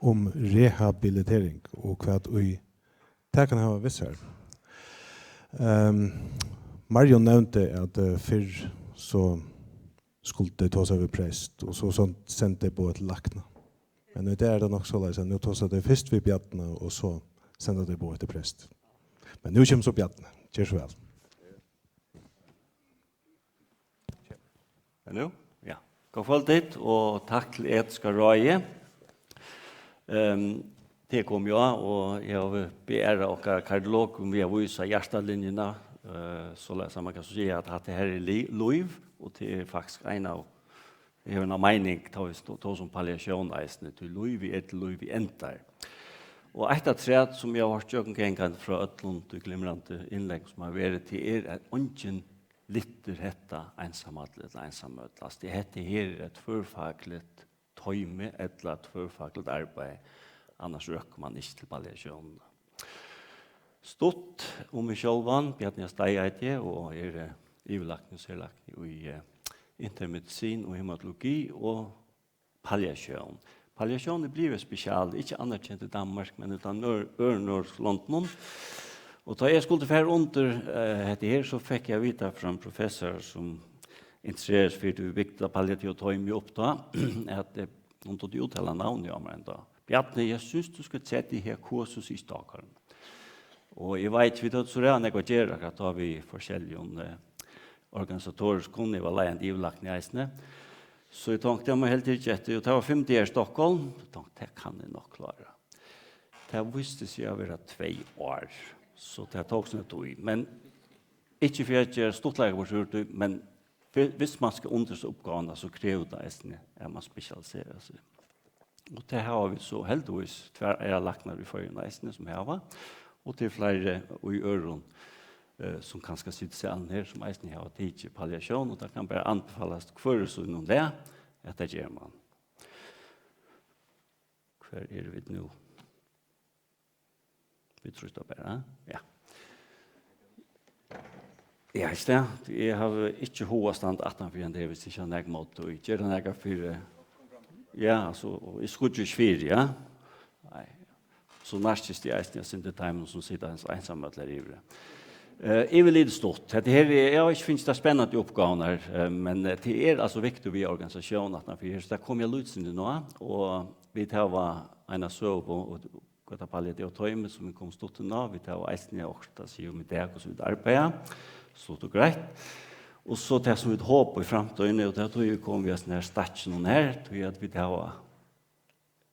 um rehabilitering og hvat í tað kann hava við sær. Ehm, Marjun nevndi, at, eh, fyrr so skuldu tey tosa við prest, og so, so sendu tey boð til lækna. Men í dag er tað nokk soleiðis, at nú tosa tey fyrst við Bjarna, og so senda tey boð til prest. Men nú kemur so Bjarni. Ger so væl. Men nú, ja. Gott kvøldið, og takk til Etiska ráðið. Ehm, tey komu jú, og eg havi beært okkara kardiolog um við at vísa hjartalinjuna, eh, soleiðis at mann kann siga, at hatta her er li-, lív, og tað er faktiskt ein av, eg havi eina meining, tá vit sto-, tosa um palliatión eisini, tí lívið er til lívið endar. Og eitt afturat, sum eg havi hoyrt gjøgnumgangandi frá øllum tí glimrandi innlegg, sum hava verið, tað er, at eingin lyftir hetta einsamallur ella einsamøll. Altso, tað, hetta her er eitt tvørfakligt toymi ella tvørfakligt arbeiði, annars røkkur mann ikki til palliatiónina. Stutt um meg sjálvan, Bjarni Steig eiti eg og eri yvirlækni og serlækni í, eh, internmedisin og hematologi og palliatión. Palliatión er blivið spesial, ikki anerkent í Danmark, men í teimum øðrum norðurlondum. Og tá eg skuldi fara undir, eh, hetta her, so fekk eg at vita frá ein professor, sum interesserar seg fyri, tí vit bygdu palliativt toymi upp tá, at, eh, hon dugdi at úttala navnið á mær enntá. Bjarni, eg synes, du skal seta teg her kursus í Stockholm. Og eg veit, vit høvdu so ræðuliga nógv at gera, akkurát tá, við forskelligum, eh, organisatoriskum, eg var leiðandi yvirlækni eisini. So eg tonkti, eg má heldur ikki eftir, og tað var fimm dagar í Stockholm, eg tonkti, tað kann eg nokk klára. Tað vísti seg at vera tvey ár, so tað tók sína tíð. Men ikki fyri at gera stuttleika burturúr tí, men vi-, viss mann skal undir hesa uppgávuna, so krevur tað eisini, at mann spesialiserar seg. Og tað hava vit so heldigvís tvær aðrar læknar í Føroyum eisini, sum hava, og tað eru fleiri í øðrum, eh, sum kanska sita í salinum her, sum eisini hava tikið palliatión, og tað kann bara anbefalast hvør í sínum lag, at tað ger mann. Hvar eru vit nú? Vit trýsta bara, ja. Ja, ikki tað. Eg havi ikki hug at standa aftan fyri ein, viss ikki hann er móti, og ger hann nakað fyri, Ja, altso, og eg skuggi ikki fyri, ja. Nei. So nærkist eg eisini at synda teimum, sum sita eins einsamøll her yviri. Eh, yvirlit stutt. Hetta her, er- eg havi ikki fingið ta spennandi uppgávuna her, eh, men, eh, tað er altso viktigt við organisatión aftan fyri her, so tað kom eg lítið inn á, og vit hava eina søgu, og hvat tað palliativa toymið, sum vit koma stutt inn á, vit hava eisini okkurt at siga um í dag, hvussu vit arbeiða, stutt og greitt. Og so tað, sum vit hopa í framtíðini, og tað, tí vit koma við hesum her stakkinum her, tí at vit hava,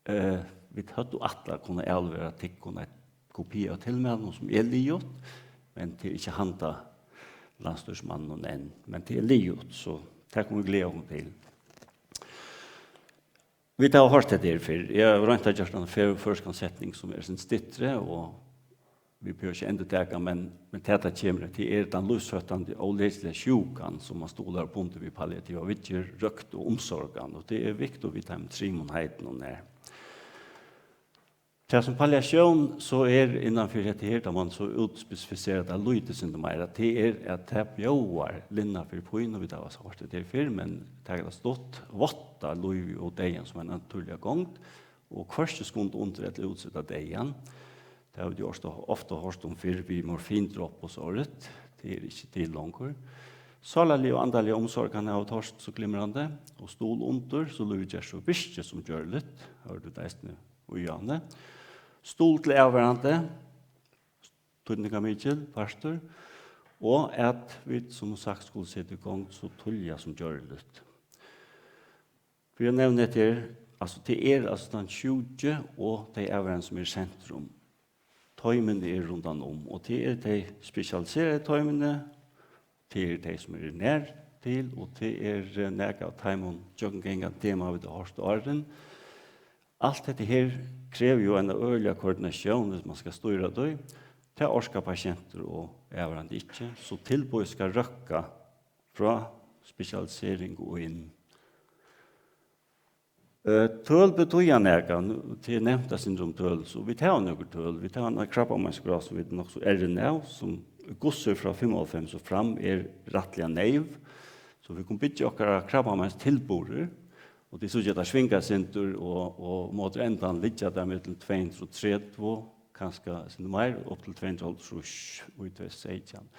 eh, vit høvdu ætlað at kunna avlevera tykkum eitt kopi av tilmælinum, sum er liðugt, men tað er ikki handa landsstýrismanninum enn, men tað er liðugt, so tað kunnu vit gleða okkum til. Vit hava hoyrt hetta her fyrr. Eg havi roynt at gjørt ein før-, føroyskan setning, sum er eitt sindur styttri, og vit behøva ikki endurtaka, men, men tað, tað kemur, tað er tann lívshóttandi, óleysiga sjúkan, sum man stuðlar upp undir við palliativa viðgerð, røkt og umsorgan, og tað er viktigt við teimum trimum heitunum her. Tað, sum palliatión so er innan fyri hetta her, tá man so útspesifiserar tað lítið sindur meira, tað er, at tað bjóðar linna fyri pínu, vit hava hoyrt hetta her fyrr, men taka tað stutt, vátta lívið og deyðan sum eina natúrliga gongd, og hvørki skunda undir ella útseta deyðan. Tað hava vit jú ofta, ofta hoyrt um fyrr við morfindrop og sovorðið. Tað er ikki til longur. Sálarliga og andaliga umsorgan hava vit hoyrt so glimrandi, og stuðul undir, so lívið gerst so virkið sum gjørligt. Hoyrdu vit eisini í áðni. Stuðul til avvarðandi, týdningarmikil partur, og at vit, sum sagt, skulu seta í gongd so tíðliga sum gjørligt. Fyri at nevna hetta her, altso, tað er altso tann sjúki og tey avvarðandi, sum er í sentrum. Toymini eru rundan um, og tað eru tey spesialiseraðu toymini, tað eru tey, sum eru nær til, og tað er, eh, nakað av teimum gjøgnumgangandi tema, vit hava hoyrt áðrenn. Alt hetta her krevur jú eina øgiliga koordinatión, viss man skal stýra tí. Tað orka patientur og avvarðandi ikki, so tilboðið skal røkka frá spesialisering og inn. Eh, tøl betýða nakað, nú, tað er nevnt eitt sindur um tøl, so vit hava nøkur tøl. Vit hava eina krabbameinsskrá, sum vit eru nokk so errin av, sum í august frá fimmoghálvfems og fram er rættiliga neyv. So vit kunnu byggja okkara krabbameinstilburðir, og tað er so, at tað svingar eitt sindur, og, og móti endan liggja tey millum tvey hundrað og tretivu, kanska eitt sindur meir, upp til tvey hundrað og hálvtrýss í tvey túsund og seytjan.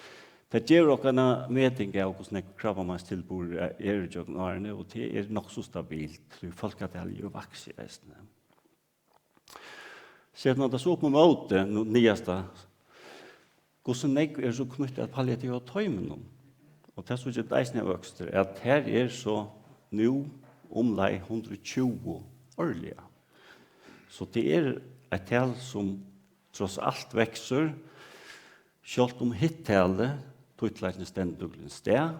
Tað gevur okkum eina meting av, hvussu nógv krabbameinstilburðir eru gjøgnum árini, og tað er nokk so stabilt, tí fólkatalið hevur vaksið eisini. Setir man tað so upp móti, nú, niðasta, hvussu nógv er so knýtt at palliativa toyminum? Og tað síggja vit eisini av vøkstri, at her er so nú umleið hundrað og tjúgu árliga. So tað er eitt tal, sum tross alt veksur, sjálvt um hitt talið, títtleikin, stendur til stað,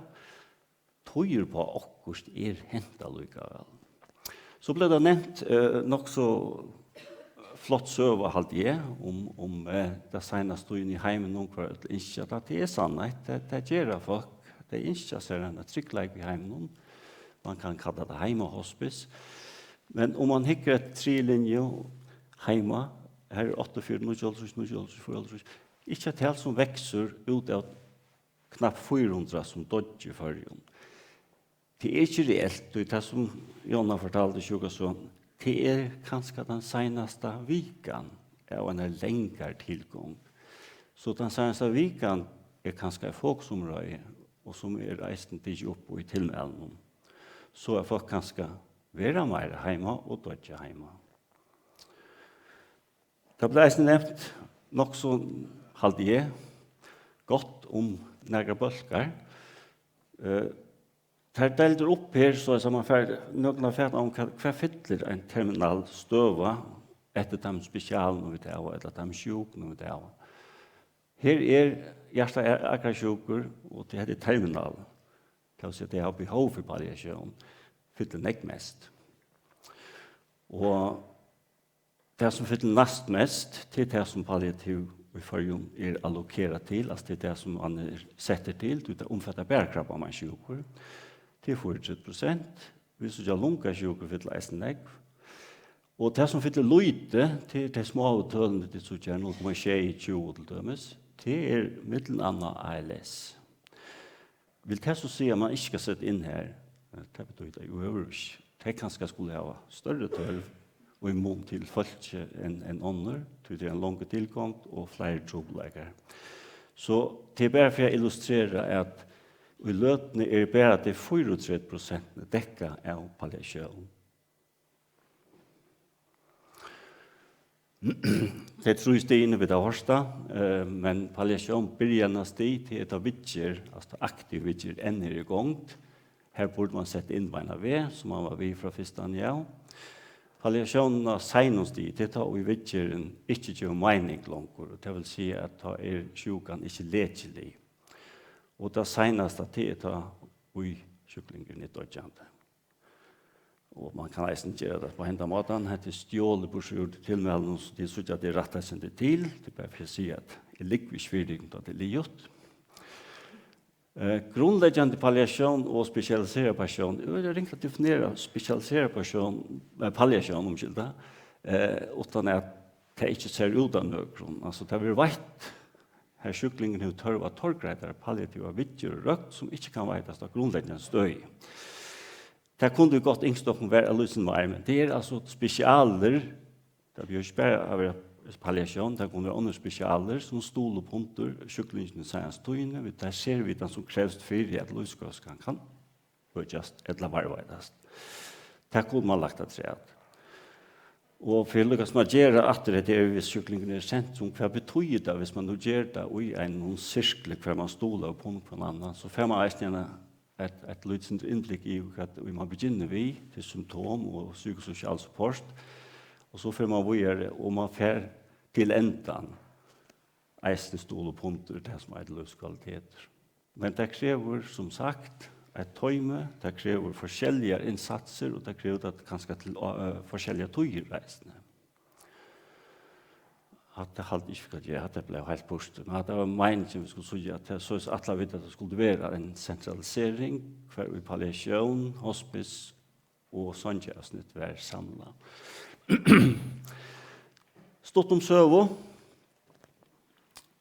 týðir upp á, okkurt er hent allíkavæl. So bleiv tað nevnt, eh, nokk so flott søga, haldi eg, um, um, eh, ta seinastu tíðina í heiminum, hvar øll ynskja tað. Tað er sannheit, tað, tað gera fólk. Tey ynskja sær ein tryggleika í heiminum. Man kann kalla tað heimahospice. Men um man hyggur eftir triðju linju heima, her er áttaogfjøruti, níggjuoghálvtrýss, níggjuoghálvtrýss, fýraoghálvtrýss. Ikki eitt tal sum veksur út av knappt fýra hundrað sum doyggja í Føroyum. Tað er ikki reelt, tí tað sum Jonna fortaldi, sjúkrasøgan, tað er kanska tann seinasta vikan av einari langari tilgongd. So tann seinasta vikan er kanska eitt fokusumráði, og sum er eisini tikið upp í tilmælinum. So at fólk kanska vera meira heima og doyggja heima. Tað bleiv eisini nevnt nokk so, haldi eg, gott um nakrar bólkar. Eh, tað er deilt upp her, so at man fær nøkrum at fata um, hvat, hvat fyllir ein terminal støða eftir teimum spesialum, vit hava, ella teimum sjúkunum, vit hava. Her er hjarta-, akarsjúkur, og tað, hetta er terminal. Tað vil siga, tey hava behov fyri palliatión, fyllir nógv mest. Og tað, sum fyllir næst mest, tað er tað, sum palliativ í Føroyum er allokerað til, altso, tað er tað, sum hann er settur til, tí tað umfatar bara krabbameinssjúkur. Tað er fýraogtretivu prosent. Vit síggja, lungasjúkur fylla eisini nógv. Og tað, sum fyllir lítið, tað er tey smáu tølini, tit síggja her, null komma sjeyogtjúgu til dømis. Tað er millum annað A L S. Vil tað so siga, at man ikki skal seta inn her? Eh, tað betýðir tað jú øvurst. tey kanska skulu hava størri tørv í mun til fólki enn, enn onnur, tí tað er ein long tilgongd og fleiri trupulleikar. So tað er bara fyri at illustrera, at í løtuni er bara tey fýraogtretivu prosentini dekkað av palliatión. Tey trý stigini, vit hava hoyrt tað, eh, men palliatión byrjanarstiga, tað er tá viðgerð, altso tá aktiv viðgerð, enn er í gongd. Her burdi mann sett inn beinan veg, sum mann var við frá fyrstani av. Palliatión á seinum stigi, tað er tá ið viðgerðin ikki gevur meining longur, og tað vil siga, at tá er sjúkan ikki lekilig. Og tað seinasta, tað er tá ið sjúklingurin er doyggjandi. Og mann kann eisini gera tað á hendan mátan. Hetta er stjólið burtur úr tilmælinum, so tit síggja, at tað er rætt eitt sindur til. Tað er bara fyri at siga, at eg liggi við ikki fyri tykkum, tá tað er liðugt. Eh, grundleggjandi palliatión og spesialiserað palliatión. Eg vil ringt at definera spesialiserað palliatión, eh, palliatión, umskylda, eh, uttan at tað ikki sær út av nøkrum. Altso, tað verður veitt, har sjúklingurin hevur tørv á torgreiddari palliativari viðgerð og røkt, sum ikki kann veitast á grundleggjandi støði. Tað kundu vit gott ynskt okkum var eitt sindur meir, men tað er altso spesialir, tað er jo ikki bara at vera palliatión, tað kunnu vera onnur spesialir, sum stuðla upp undir sjúklingin í seinastu tíðini, við tær servitar, sum krevst fyri, at lívsgóðskan kann økjast ella varðveitast. Tað kundi mann lagt afturat. Og fyri líka sum at gera aftur hetta her, viss sjúklingurin er í sentrum, hvat betýðir tað, viss mann nú ger tað í einum sirkli, har mann stuðlar upp um hvønn annan, so fær mann eisini eina, eitt, eitt lítið sindur innblikk í, hvat ið mann byrjar við, til symptom og psykososial support. Og so fer mann víðari, og mann fer til endan eisini stuðla upp undir tað, sum eitur lívskvalitetur. Men tað krevur, sum sagt, eitt toymi, tað krevur forskelligar innsatsir, og tað krevur tað kanska til, eh, forskelligar tíðir eisini. Hatta haldi eg ikki, at eg, hatta bleiv heilt burtur. Men hatta var meiningin, vit skuldu síggja, at tað, soleiðis ætlaðu vit, at tað skuldi vera ein sentralisering, har ið palliatión, hospice og songavsnitt var samlað. Stutt um søgu.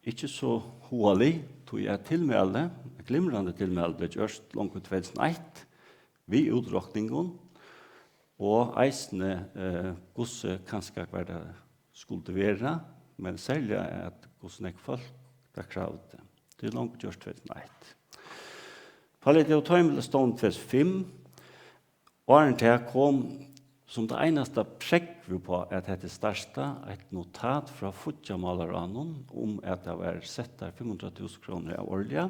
Ikki so hugalig, tí at tilmæli, eitt glimrandi tilmæli, bleiv gjørt longu í tvey túsund og eitt við útrokningum, og eisini, eh, hvussu kanska hvar tað skuldi vera, men serliga at hvussu nógv fólk tað kravdi. Tað er longu gjørt tvey túsund og eitt. Palliativt toymi bleiv stovnað tvey túsund og fimm. Áðrenn tað kom sum tað einasta prógv uppá, at hetta er startað, eitt notat frá fíggjarmálaráðnum um, at tað var settar fimm hundrað túsund krónur av árliga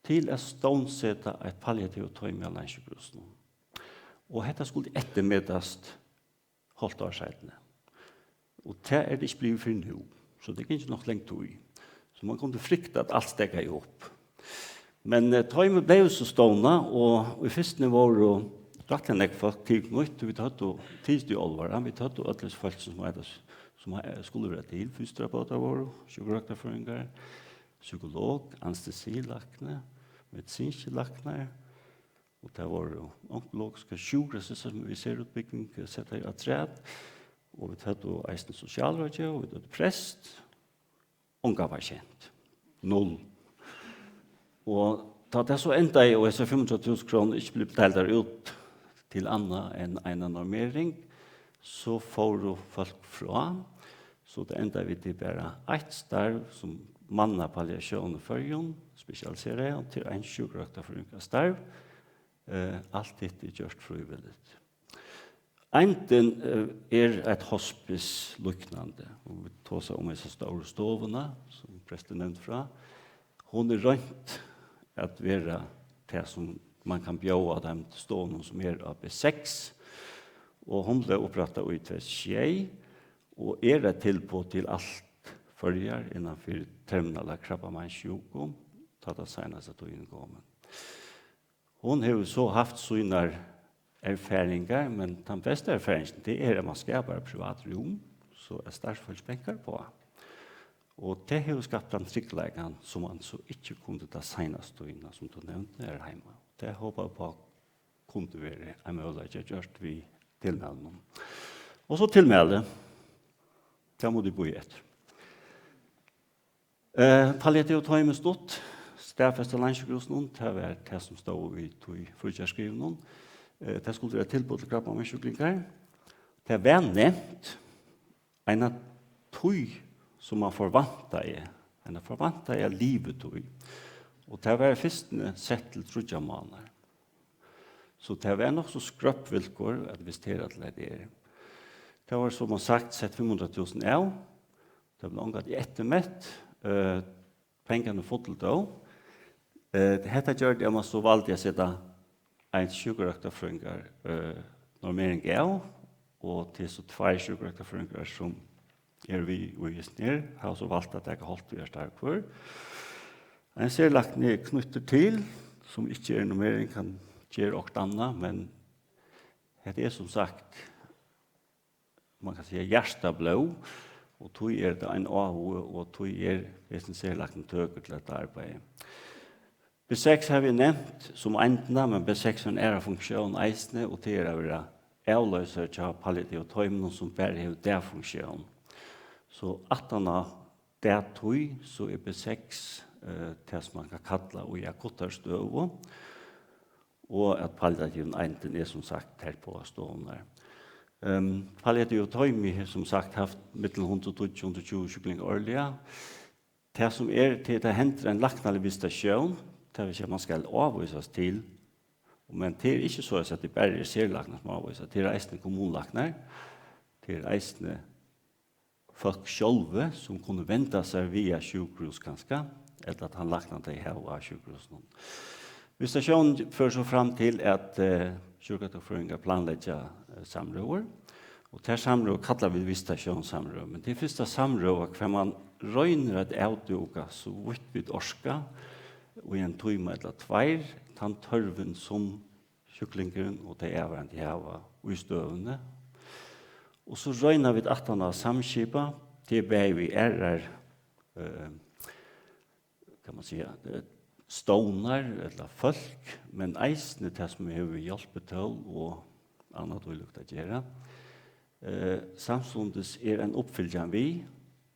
til at stovnseta eitt palliativt toymi á Landssjúkrahúsinum. Og hetta skuldi eftirmetast hálvt ár seinni. Og tað er tað ikki blivið fyrr nú, so tað er gingið nokk langt í. So mann kundi frykta, at alt steðgaði upp. Men, eh, toymið bleiv so stovnað, og í fyrstuni vóru rættiliga nógv fólk tilknýtt, og vit høvdu, tykist í álvara, vit høvdu øll hesi fólk, sum eita, sum, eh, skulu vera til, fysioterapeutar vóru, sjúkrarøktarfrøðingar, psykolog, anestesilækni, medisinskir læknar, og tað vóru onkologiskar sjúkrasystur, sum við serútbúgving, eh, settar afturat, og vit høvdu eisini sosialráðgeva, og vit høvdu prest, ongan pasient. Null. Og tá tað so endaði, og hesar fimm hundrað túsund krónur ikki blivu deildar út til annað enn eina normering, so fóru fólk frá. So tað endaði við, tað er bara eitt starv, sum mannar palliatión í Føroyum, spesialiseraðum, til ein sjúkrarøktarfrøðingastarv. Eh, alt hitt er gjørt frívilligt. Eindin, eh, er eitt hospice líknandi, og vit tosa um hesa stóru stovuna, sum prestur nevndi frá. Hon er roynt at vera tað, sum mann kann bjóða teimum stovunum, sum eru á B seks, og hon bleiv upprættað í tvey túsund og sjey, og er eitt tilboð til alt Føroyar innan fyri terminala krabbameinssjúku, tá tað seinasta tíðin er komin. Hon hevur so havt sínar erfaringar, men tann besta erfaringin, tað er, at mann skapar eitt privat rúm, so at starvsfólk bankar uppá. Og tað hevur skapt tann tryggleikan, sum mann so ikki kundi ta seinastu tíðina, sum tú nevndi, her heima. Tað hopi eg uppá kundi verið ein møguleiki at gjørt við tilmælinum. Og so tilmæli. Tað mugu tit bíða eftir. Eh, palliativt toymi stutt, staðfest av Landssjúkrahúsinum, tað var tað, sum stóð í tí fríggjaskrivinum. Eh, tað skuldi vera tilboð til krabbameinssjúklingar. Tað var nevnt eina tíð, sum man forvæntaði, eina forvæntaða livitíð. Og tað var fyrstuni sett til tríggjar mánaðar. So tað var nokk so skrøpp vilkår at investera til hetta her. Tað var, sum man sagt, sett fimm hundrað túsund av. Tað bleiv ongantíð eftirmett. Eh, pengarnir fullu tó. Eh, hetta gjørdi, at man so valdi at seta ein sjúkrarøktarfrøðingar, eh, normering av, og til so tveir sjúkrarøktarfrøðingar, sum eru við í hesum her, hava so valt at taka hálvt tíðarstarv hvør. Ein serlækni er knýttur til, sum ikki er normering, kann gera okkurt annað, men hetta er sum sagt, man kann siga, hjartablóð, og tí er tað ein áhugi, og tí er hesin serlæknin tøkur til hetta arbeiði. B seks havi eg nevnt sum eindina, men B seks hevur ein aðra funktión eisini, og tað er at vera avloysari hjá palliativa toyminum, sum bara hevur dagfunksjón. So aftan á dagtíð, so er B seks, eh, tað, sum man kann kalla í akuttari støðu, og at palliativin eindin er, sum sagt, tætt uppá stovnar. Ehm, palliativt toymi hevur, sum sagt, havt millum hundrað og tíggju og hundrað og tjúgu sjúklingar árliga. Tað, sum er, tað, tað hendir ein læknalig visitasjón, tað vil siga, man skal avvísast til, men tað er ikki so, at tað bara er serlæknar, sum avvísa, tað er eisini kommunulæknar, tað er eisini fólk sjálvi, sum kunnu venda sær via sjúkrahús kanska, ella tann læknan, tey hava á sjúkrahúsinum. Visitasjónin førir so fram til, at, eh, sjúkrarøktarfrøðingar planleggja, eh, samrøður, og tær samrøður kalla vit visitatiónssamrøður, men tað er fyrsta samrøða, hvar man roynir at avdúka, so vítt vit orka, í ein tíma ella tveir, tann tørvin, sum sjúklingurin og tey avvarðandi hava í støðuni. Og so royna vit aftan at samskipa, tað er bæði við aðrar, eh, kann man siga, eh, stovnar ella fólk, men eisini tað sum hevur við hjálpitól og annað tílíkt at gera. Eh, samstundis er ein uppfylgjan við,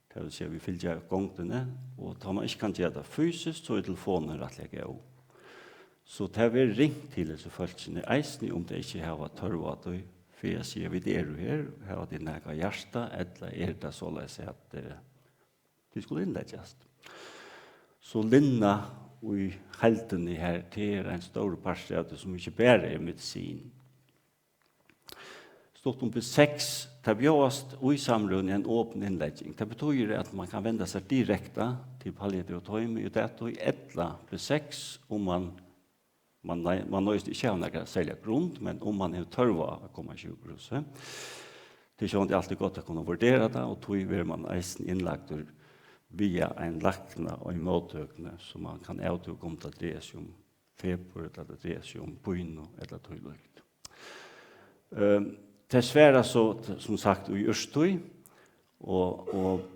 tað vil siga, vit fylgja gongdini, og tá man ikki kann gera tað fysiskt, so er telefonin rættiliga góð. So tað verður ringt til hesi fólkini, eisini um tey ikki hava tørv á tí, fyri at siga, vit eru her, hava tit nakað á hjarta, ella er tað soleiðis, at, eh, tit skulu innleggjast? So linna í heildini her, tað er ein stórur partur av tí, sum ikki bara er medisin. Stutt um B seks, tað bjóðast í samrøðuni ein opin innlegging. Tað betýðir, at man kann venda sær direkta til palliativt toymi í dagtíð ella B seks, um man, man nei-, man noyðist ikki hava nakra serliga grund, men um man hevur tørv á at koma á sjúkrahúsið. Tað er sjálvandi altíð gott at kunna vurdera tað, og tí verður man eisini innlagdur via ein lækna á móttøkuni, so man kann avdúka, um tað dreiar seg um febur, ella tað dreiar seg um pínu, ella tílíkt. Ehm, tey svara so, sum sagt, í úrstíð, og, og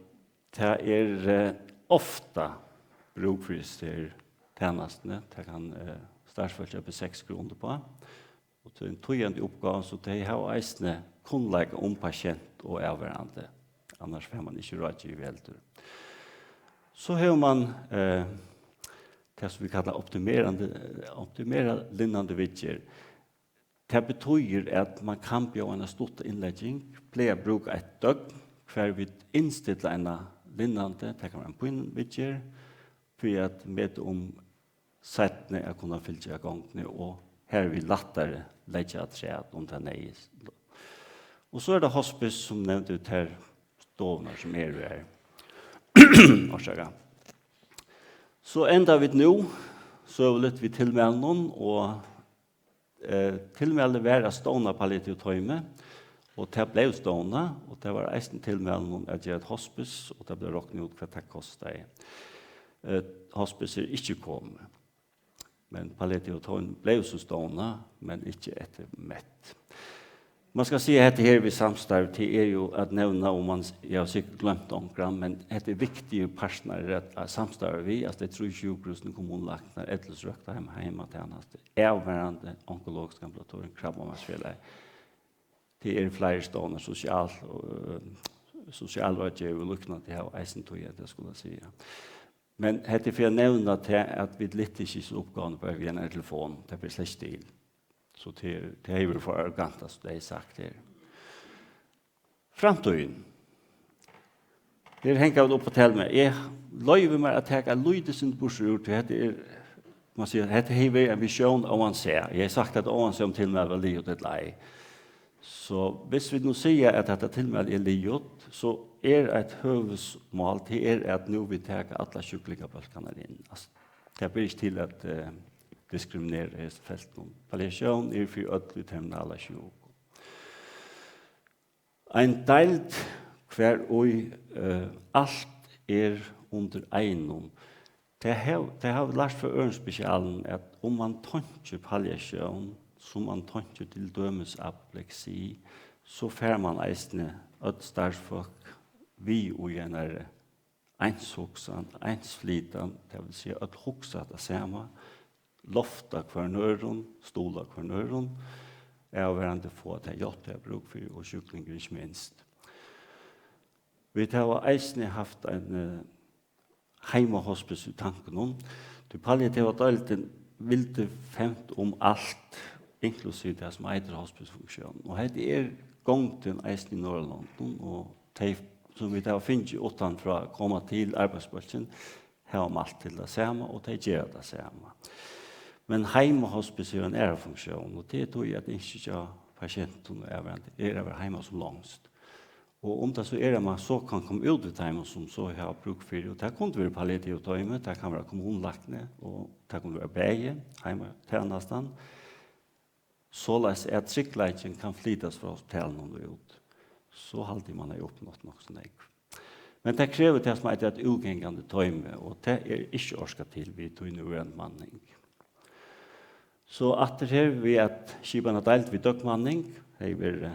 tað er, eh, ofta brúk fyri hesari tænastuni. Tað kann, eh, starvsfólk hjá B seks skriva undir uppá. Og tað er ein týðandi uppgáva, so tey hava eisini kunnleika um pasient og avvarðandi. Annars fær man ikki ráðgivið heldur. So hevur man, eh, tað, sum vit kalla optimerandi, optimerað linnandi viðgerð. Tað betýðir, at man kann bjóða eina stutta innlegging, plaga at brúka eitt døgn, hvar vit innstilla eina linnandi, tað kann vera ein pínuviðgerð, fyri at meta, um seinni at kunna fylgja gongdini og hervið lættari leggja afturat, um tað neyðist. Og so er tað hospice, sum nevnt, eru tær stovurnar, sum eru her. Orsaka. So enda vit nú søguligt við tilmælinum, og, eh, tilmælið var at stovna palliativt toymi, og tað bleiv stovnað, og tað var eisini tilmælinum at gera eitt hospice, og tað bleiv roknað út, hvat tað kostaði. Eh, hospice er ikki komið, men palliativt toymi bleiv so stovnað, men ikki eftirmett. Man skal siga, hetta her við samstarv, tað er jú at nevna, um man, eg havi sikkurt gloymt onkran, men hetta er viktigur partur at, at samstarva við, altso tey trý sjúkrahúsini, kommunulæknar, ellisrøktarheim, heimatænastu, avvarðandi, onkologiska ambulatorium, Krabbameinsfelagið. Tað eru fleiri stovnar, sosial-, og, øh, sosialráðgevi og líknandi, tey hava eisini tí, at eg skuldi siga. Men hetta er fyri at nevna tað, at vit lyfta ikki hesa uppgávuna bara við einari telefon, tað ber slett ikki til. So tað er, tað hevur verið for arrogant, sum tað er sagt her. Framtíðin. Her hanga vit upp á talið, men eg loyvi mær at taka lítið sindur burtur úr, tí hetta er, man sigur, hetta hevur verið ein visjón óansæð. Eg hevði sagt, at óansæð um tilmæli var liðugt ella ei. So, hvis vit nú siga, at hetta tilmæli er liðugt, so er eitt høvuðsmál, tað er, at nú vit taka allar sjúklingabólkarnar inn. Altso, tað ber ikki til at, eh, diskriminera í hesum feltinum. Palliatión er fyri øll við terminala sjúku. Ein deild, hvar í, eh, alt er undir einum. Tað hav-, tað havi eg lært frá øðrum spesialum, at um mann tonkir palliatión, sum mann tonkir til dømis apopleksi, so fær mann eisini øll starvsfólk við í einari einshugsan, einsflytan, tað vil siga, øll hugsa tað sama, lofta hvørjum øðrum, stuðla hvørjum øðrum, avgerandi fáa ta hjálp, tey hava brúk fyri, og sjúklingar ikki minst. Vit hava eisini havt ein, eh, heimahospice í tankunum, tí palliativa deildin vildi fevnt um alt, inklusive tað sum eitur hospicefunksjón. Og hetta er gongdin eisini í Norðurlondum, og tey, sum vit hava fingið uttanfrá, koma til arbeiðsbólkin, hava mælt til tað sama, og tey gera tað sama. Men heimahospice hevur eina aðra funktión, og tað er tí, at ynskið hjá pasientum og avgerandi er at vera heima sum longst. Og um tað so er, at mann so kann koma út við teimum, sum so hava brúk fyri, og tað kundi verið palliativt toymi, tað kann vera kommunulækni, og tað kundi vera bæði, heimatænastan, soleiðis at tryggleikin kann flytast frá hospitalinum og út, so haldi eg, mann hevði uppnátt nokk so nógv. Men tað krevur tað, sum eitur eitt útgangandi toymi, og tað er ikki orkað til við tí núverandi manning. So aftur her við at skipa eina deild við døgnmanning, hevði verið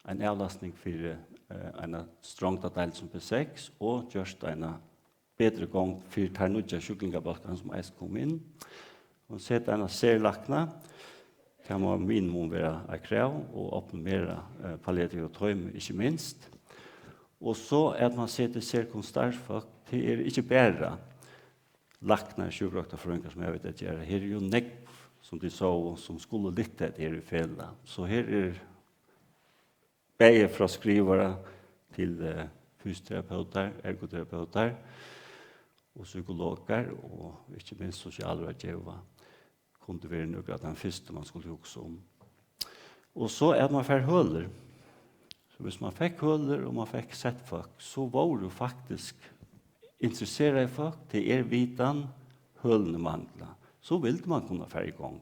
ein avlastning fyri, eh, eina strongda deild sum P seks og gjørt eina betri gongd fyri tær nýggjar sjúklingabólkarnar, sum eisini komu inn. Og seta eina serlækna, tað má minimum vera eitt krav, og optimera, eh, palliativt toymi, ikki minst. Og so at mann setir serkom starvsfólk, tað er ikki bara læknar, sjúkrarøktarfrøðingar, sum hava við at gera. Her er jú nógv, sum tit sóu, sum skulu lyfta hetta her í felag. So her er bæði frá skrivara til, eh, fysioterapeutar, ergoterapeutar og psykologar og ikki minst sosialráðgeva kundi verið nøkur av teimum fyrstu, mann skuldi hugsa um. Og so at mann fær hølur. So hvis mann fekk hølur og mann fekk sett fólk, so vóru faktisk interesseraði fólk, tað er vitan, hølini mangla. So vildi mann kunna fara í gongd.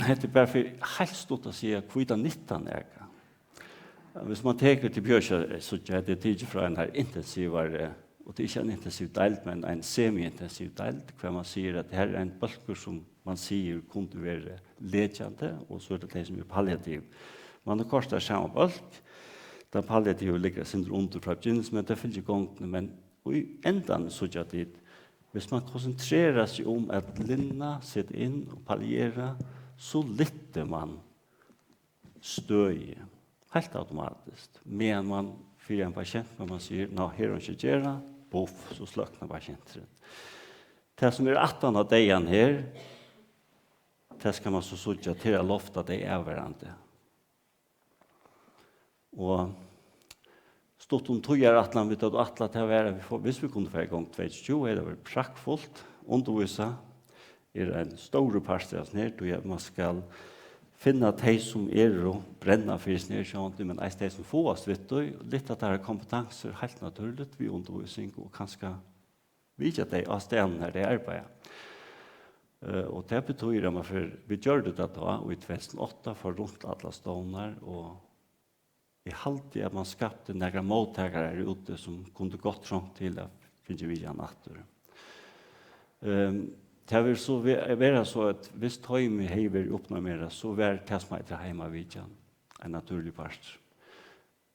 Hetta er bara fyri heilt stutt at siga, hví tað nyttar nakað. Hvis mann tekur til Bjørsa, eh, so er tað tikið frá ein har intensivari, og tað er ikki ein intensiv deild, men ein semi-intensiv deild, hvar mann sigur, at her er ein bólkur, sum mann sigur kundi verið letjandi, og so er tað tey, sum er palliativ. Mann er koyrt í sama bólk, tann palliativa liggur eitt sindur undir frá byrjun, men tað fylgir gongdini, men í endanum síggja tit, hvis mann konsentrerar seg um at linna, seta inn og palliera, so lyftir mann støðið heilt automatiskt, meðan mann fyri ein pasient, men mann sigur, ná, her er einki at gera, buff, so sløknar pasienturin. Tað, sum er aftan á deyðan her, tað skal mann so síggja til at lofta tey avgerandi. Og stutt um tíðarætlan, vit høvdu ætlað, tað var, at vit fór, hvis vit kundu fara í gongd tvey túsund og tjúgu, hevði tað verið praktfult. Undirvísa er ein stórur partur av hesum her, tí at mann skal finna tey, sum eru, brenna fyri hesum her sjálvandi, men eisini tey, sum fáast við tí, lyfta teirra kompetansur heilt natúrligt við undirvísing og kanska vitja tey á staðnum, har tey arbeiða. Eh, og tað betýðir, at mann fer, vit gjørdu tað tá, í tvey túsund og átta, fór runt allar stovnar, og eg haldi, at mann skapti nakrar móttakarar har úti, sum kundu gott trongt til at fingið vitjan aftur. Ehm, tað vil so ve-, vera so, at hvis toymið hevði verið uppnormerað, so var tað, sum eitur heimavitjan, ein natúrlig partur.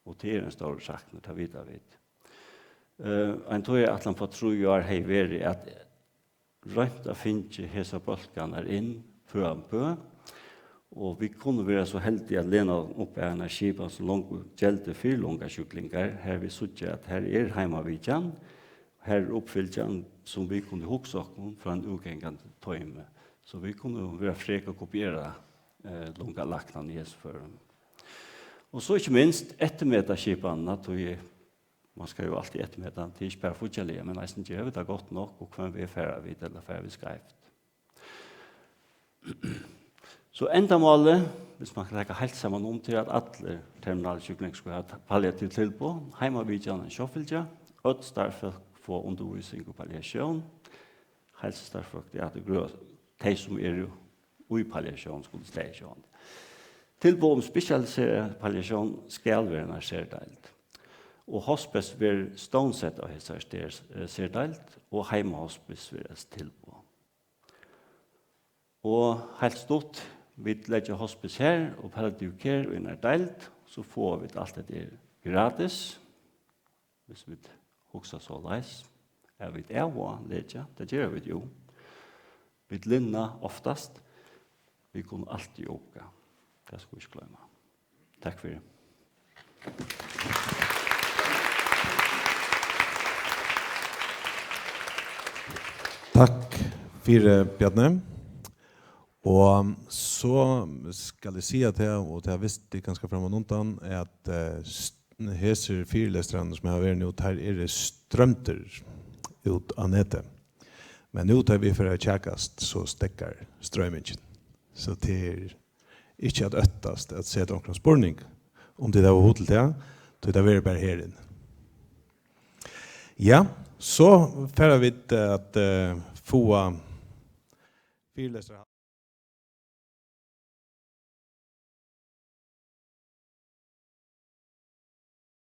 Og tað er ein stórur saknur, tað vita vit. Eh, ein tíðarætlan uppá trý ár hevði verið at roynt at fingið hesar bólkarnar inn fø um fø, og vit kunnu vera so heldig at lena okkum upp á eina skipan, sum longu geldur fyri lungasjúklingar, har vit síggja, at har er heimavitjan, har er uppfylgjan, sum vit kunnu hugsa okkum frá ein útgangandi toymi, So vit kunnu vera frek at kopiera, eh, lungalæknan í hesum førum. Og so ikki minst eftirmeta skipanina, tí man skal jú altíð eftirmeta, tað er ikki bara fíggjarliga, men eisini gera vit tað gott nokk, og hvønn veg fara vit, ella fara vit skeivt? So endamálið, hvis man kann taka heilt saman um, til at allir terminalir sjúklingar skulu hava palliativ tilboð, heimavitjan og sjálvfylgja, øll starvsfólk fáa undirvísing og palliatión, heilsustarvsfólk, ja, tað er grø-, tey sum eru í palliatión skulu staðið sjálvandi. Tilboð um spesialiserað palliatión skal vera ein serdeild, og hospice verður stovnsett á hesari ster-, eh, serdeild, og heimahospice verður eitt tilboð. Og heilt stutt, vit leggja hospice her og palliativ care í eina deild, so fáa vit alt hetta her gratis, hvis vit hugsa soleiðis, at vit av og á leggja, tað gera vit jú. Vit linna oftast, vit kunnu altíð oka. Tað skulu vit ikki gloyma. Takk fyri. Takk fyri, Bjarni. Og so skal eg siga tað, og tað vistu tit kanska frammanundan, at eh, st- hesir fyrilestrarnir sum hava verið nú, teir eru stroymdir út á netið. Men nú tá vit fara at kjakast, so steðgar stroymingin. So tað er ikki at óttast at seta onkran spurning, um tit hava hug til tað, tí tað verður bara her inni. Ja, so fara vit at eh, fáa fyrilestrar.